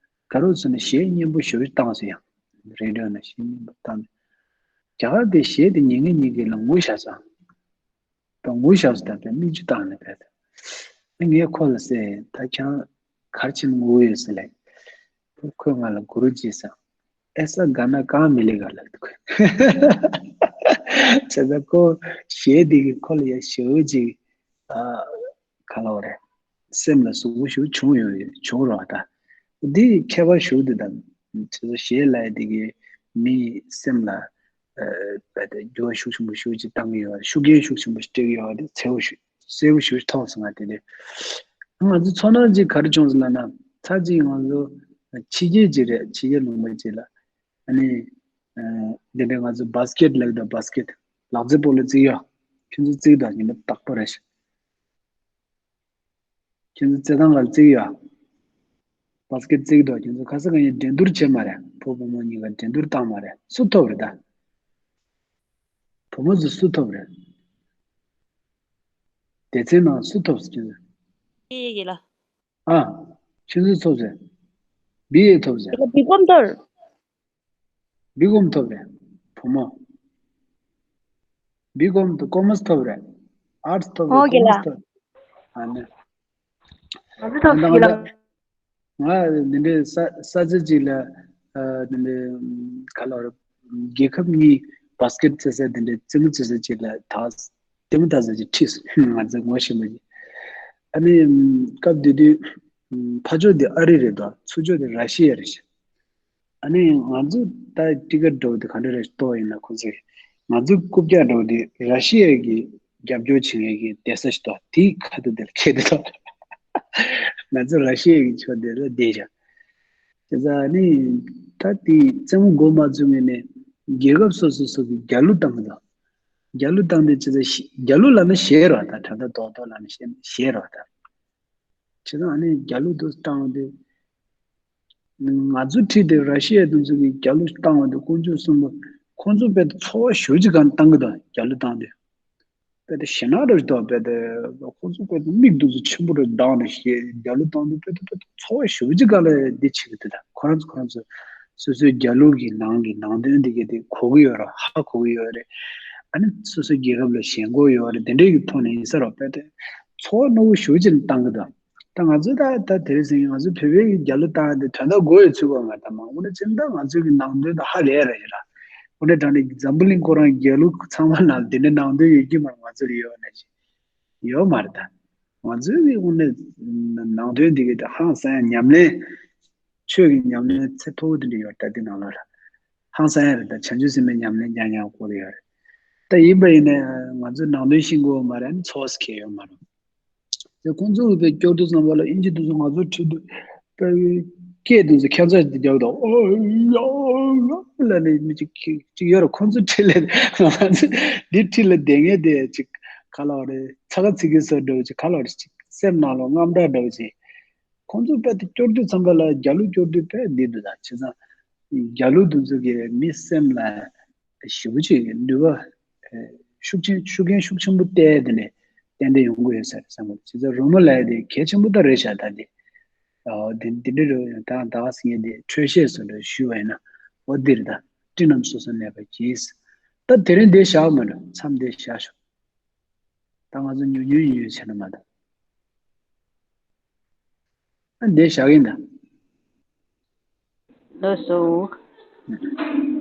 ག་རེ་ཟེར་ན་གཞས་སྙན་པོ་ཞེ་པོ་བཏང་སོང་ཡང་། རེ་ཌི་ཡོ་ནང་གཞས་སྙན་པོ་བཏང་ནས། རྒྱ་གར་དེ་གཞས་དེ་ཉན་གིན་ཉན་གིན་ལ་ངུ་བཞག་སོང་། ད་ངུ་བཞག་སོང་། ད་དཔེ་མིག་ཆུ་བཏང་ནས་བསྡད། ངས་ཁོ་ལ་ཟེར། ད་ཁྱེད་རང་ག་རེ་བྱས་ནས་ངུ་གི་ཡོད་ཟེར་ལབ། ཁོས་ང་ལ་གུ་རུ་ཇི་ཟེར། ཨེ་ས་ག་ན་གང་མི་ལེ་ག་ལབ་འདུག་བྱས་ཙང་ཁོ་གཞས་འདི་གིས་ཁོ་ལ་ཡ་ཞེ་པོ་ཅིག་ཨ། ག་ལབ་དགོས་རེད། སེམས་ལ་ཟུག་པོ་ཞེ་པོ་བྱུང་ཡོད་བྱུང་རོགས་ད། འདི་ཁྱད་པར་ཞེ་པོ་འདུག་ད། བྱས་ཙང་གཞས་ལབ་ཡ་འདི་གིས་མིའི་སེམས་ལ་ཨ། རྦད་དེ་འགྱུར་བ་ཤུགས་ཆེན་པོ་ཞེ་པོ་ཅིག་བཏང་གི་ཡོད་རེད། ཤུགས་རྐྱེན་ཤུགས་ཆེན་པོ་ཞིག་སྤྲད་ཀྱི་ཡོད་རེད། གསལ་པོ་ཞིག་གསལ་པོ་ཞིག་མཐོང་སོང་ང་དེ་དུས། ང་ཚོ་ཚོར་སྣང་ཅིག་ག་རེ་བྱུང་སོང་ལབ་ན། ཚར་གཅིག་ང་ཚོ་ཕྱི་རྒྱལ་ཅིག་རེད། ཕྱི་རྒྱལ་ལུང་པ་ཅིག་ལ། ཨ་ནི་ཨ། འདི་འདྲའི་ང་ཚོ་བཱ་སི་ཀེཊ་ལབ་ཀྱི་འདུག་བཱ་སི་ཀེཊ། ལག་རྩེད་སྤོ་ལོ་རྩེ་གི་ཡོད། ཁྱོད་ཚོ་རྩེ་གི་འདུག་ཉི་མ་རྟག་པར་རེད། ཁྱེད་ཚོ་རྩེད་ཐང་ལ་རྩེ་གི་ཡོད། བཱ་སི་ཀེཊ་རྩེ་གི་འདུག་ཁྱེད་ཚོ་ཁ་སང་ག་ཡིན་འགྲན་བསྡུར་བྱས་མ་རེད། ཕོ་བུ་མོ་གཉིས་ཀ་འགྲན་བསྡུར་བཏང་མ་རེད། སུ་ཐོབ་རེད་ད། བུ་མོ་ཚོ་སུ་ཐོབ་རེད། སྡེ་ཚན་ནང་སུ་ཐོབ་ཟེར་གྱི་འདུག་ཡེ་ཡེ་ལ། ཨ། ཁྱེད་ཚོ་ཐོབ་ཟེར། བི་ཨེ་ཐོབ་ཟེར། ཡེ་ལ་བི་ཀོམ་ཐོབ། བི་ཀོམ་ཐོབ་རེད། བུ་མོ། བི་ཀོམ་དང་ཀོ་མར་སི་ཐོབ་རེད། ཨར་ཊི་སི་ཐོབ་རེད། ཨོ་ཀེ་ལ། ཀོ་མར་སི་ཐོབ། ཨ་ནི། ང་ཚོ་ཐོབ་ཨ་ནི་ཟིག་ལ། ང་འདི་འདྲའི་ས་ས་ཆ་ཅིག་ལ་ཨ་འདི་འདྲའི་ག་ལ་རེད། རྒྱལ་ཁབ་གཉིས་བཱ་སི་ཀེཊ་རྩེ་ས་འདི་འདྲའི་རྩེད་མོ་རྩེ་ས་ཅིག་ལ་ད་ལྟད་མོ་ལྟ་ས་ཅིག་ཁྲིད་སོང་། ང་ཚོ་ངོ་ཤེས་པ་ཅིག་ཨ་ནི་སྐབས་དེ་དུས་ཕར་ཕྱོགས་དེ་ཨ་རི་རེད་དོ། ཚུར་ཕྱོགས་དེ་ར་ཤི་ཡ་རེད་ཤག་ཨ་ནི་ང་ཚོ་ད་ཊི་ཀེཊ་འདྲ་བོ་དེ་ག་འདྲ་རེད་ལྟོས་ཡིན་ན། ཁོ་ཚོས་ང་ཚོ་རྐུབ་བཀྱག་འདྲ་བོ་དེ་ར་ཤི་ཡ་གི་ རྒྱབ་སྐྱོར་བྱེད་མཁན་གྱི་གདན་ས་ཞིག་འདུག་དེའི་ཁ་ཐུག་དེ་ལ་ཁེལ་བསྡད་འདུག་ང་ཚོ་ར་ཤི་ཡའི་ཕྱོགས་དེ་ལ་བསྡད་བཞག་བྱས་ཙང་ནི་ད་དེ་རྩེད་མོ་འགོ་མ་བཙུགས་ངེས་ནས་རྒྱལ་ཁབ་སོ་སོ་སོ་གི་རྒྱ་ལོ་བཏང་གི་འདུག་རྒྱ་ལོ་བཏང་དེ་བྱས་ཙང་ཤི་རྒྱ་ལོ་ལབ་ན་ཞེད་རོགས་ད་ད་ད་རྡོག་རྡོག་ལབ་ན་ཞེད་ཞེད་རོགས་ད། བྱས་ཙང་ཨ་ནི་རྒྱ་ལོ་དུ་བཏང་དེ། ང་ཚོ་ཁྲིད་དེ་ར་ཤི་ཡ་དེ་ཚོ་གིས་རྒྱ་ལོ་བཏང་བ་དེ་དཀོན་མཆོག་གསུམ་པོ་ཁོང་ཚོ་དཔེ་ཚོར་བ་ཞེ་པོ་ཅིག་གང་བཏང་གི་འདུག་རྒྱ་ལོ་བཏང་དུས་དཔེ་དེ་ཞེད་སྣང་རེ་འདུག་དཔེ་དེ་ཁོང་ཚོ་དཔེ་དེ་མིག་དེ་ཚོ་ཆེན་པོ་རེ་བཏང་ནས་ཞེ་རྒྱ་ལོ་བཏང་དུས་དཔེ་དེ་དཔེ་དེ་ཚོར་བ་ཞེ་པོ་ཅིག་གང་ལ་འདི་བྱེད་ཀྱི་འདུག་ད་ཁོ་རང་ཚོ་ཁོ་རང་ཚོ་སོ་སོའི་རྒྱ་ལོ་གི་ནང་གི་ནང་དོན་དེ་གི་དེ་གོ་གི་ཡོད་རེད། ཧ་གོ་གི་ཡོད་རེད། ཨ་ནི་སོ་སོའི་རྒྱལ་ཁབ་ལ་ཞེན་ཁོག་ཡོད་རེད། དེ་འདྲའི་གི་ཐོག་ནས་ཡིན་ས་རེད། དཔེ་དེ་ཚོར་བ་རྣོ་པོ་ཞེ་པོ་ཅིག་བཏང་གི་འདུག་ད་ང་ཚོ་ད་ད་དེ་རིང་སང་ང་ཚོ་བོད་པའི་རྒྱ་ལོ་བཏང་དེ་དོན་དག་གོ་ཡོད་ཚུལ་གོ་ང་ད་མང་པོ་ནས་ཅི་ད་ང་ཚོའི་གི་ནང་དོན་ད་ཧ་ལས་རེད་ལ། འོ་ནས་དྲང་ནས་འཛམ་བུ་གླིང་ཁོ་རང་རྒྱ་ལོ་ཚང་མ་ནང་དེ་འདྲའི་ནང་དོན་ཡོད་ཀྱི་མ་རེད། ང་ཚོ་ལ་ཡོད་ནས་ཅི་ཡོད་མ་རེད། ད་ང་ཚོའི་གི་འོ་ནས་ནང་དོན་དེ་གི་ད་ཧང་སང་ཡ་ཉམས་ལེན་ཆོས་ཀྱི་ཉམས་ལེན་ཚད་མཐོ་པོ་དེ་འདྲ་ཡོད་ད་དེ་ནང་ལོགས་ལ་ཧང་སང་ཡ་རེད། ད་བྱང་ཆུབ་སེམས་དཔའི་ཉམས་ལེན་རྐྱང་རྐྱང་སྐོར་ཡོད་རེད། ད་ཡིན་པ་ཡིན་ནས་ང་ཚོ་ནང་དོན་ཤེས་དགོས་མ་རེད། ཚོགས་ཁེལ་ཡོད་མ་རེད། དེ་ཁོང་ཚོ་གི་སྐྱོར་དུས་ཙམ་པ་ལ་ཨིན་ཇི་དེ་ཚོ་ང་ཚོ་ཁྲིད་དུས་དཔེ་སྐད་དེ་ཚོ་ཁྱད་མཚར་དེ་རྒྱག་དང་ཨོ་ཡ་ཡ་ལ་ནི་མི་གཅིག་གཅིག་ཡོད་རེད། ཁོང་ཚོ་ཁྲིད་ལས་ང་ཚོ་འདི་ཁྲིད་ལ་བསྡད་ངེས་དེ་གཅིག་ག་ལ་བ་རེད། ཚ་ག་ཚི་གི་སོ་འདྲ་བོ་གཅིག་ག་ལ་བ་རེད། གཅིག་སེམས་ནང་ལ་དངངས་སྐྲག་འདྲ་བོ་གཅིག་ཁོང་ཚོ་དཔེ་དེ་སྐྱོར་དུས་ཙམ་པ་ལ་རྒྱ་ལོ་སྐྱོར་དུས་དཔེ་འདི་འདུག་ད་བྱས་ཙང་རྒྱ་ལོ་དེ་ཚོ་གི་མི་སེམས་ལ་ཞེ་པོ་ཅིག་ནུས་པ་ཤུགས་ཆེན་ཤུགས་རྐྱེན་ཤུགས་ཆེན་པོ་བསྟན་དེ་ནས་ཏན་ཏན་ཡོང་གི་ཡོད་ས་རེད་བསམ་གི་འདུག་བྱས་ཙང་རོལ་མོ་ལབ་ཡ་དེ་གལ་ཆེན་པོ་ད་རེད་ཤག་ད་དེ་ཨོ་དེ་འདི་འདྲ་རེད། ད་ད་ག་ཟེར་ཡ་དེ་འཕྲོས་བཤད་བཟོ་འདྲ་ཞུས་པ་ཡིན་ན་འོ་འདི་རེད། ད་སྤྲིན་རྣམས་སོ་སོར་གནས་པར་གྱིས། ད་དེ་རིང་འདི་བཞག་མ་འགྲོ། མཚམས་འདི་བཞག་ཤོག་ད་ང་ཚོ་ཉུང་ཉུང་ཡིན་ཡོད་བྱས་ན་མ་གཏོགས། ཨ་འདི་བཞག་གིན་ད། ལགས་སོ།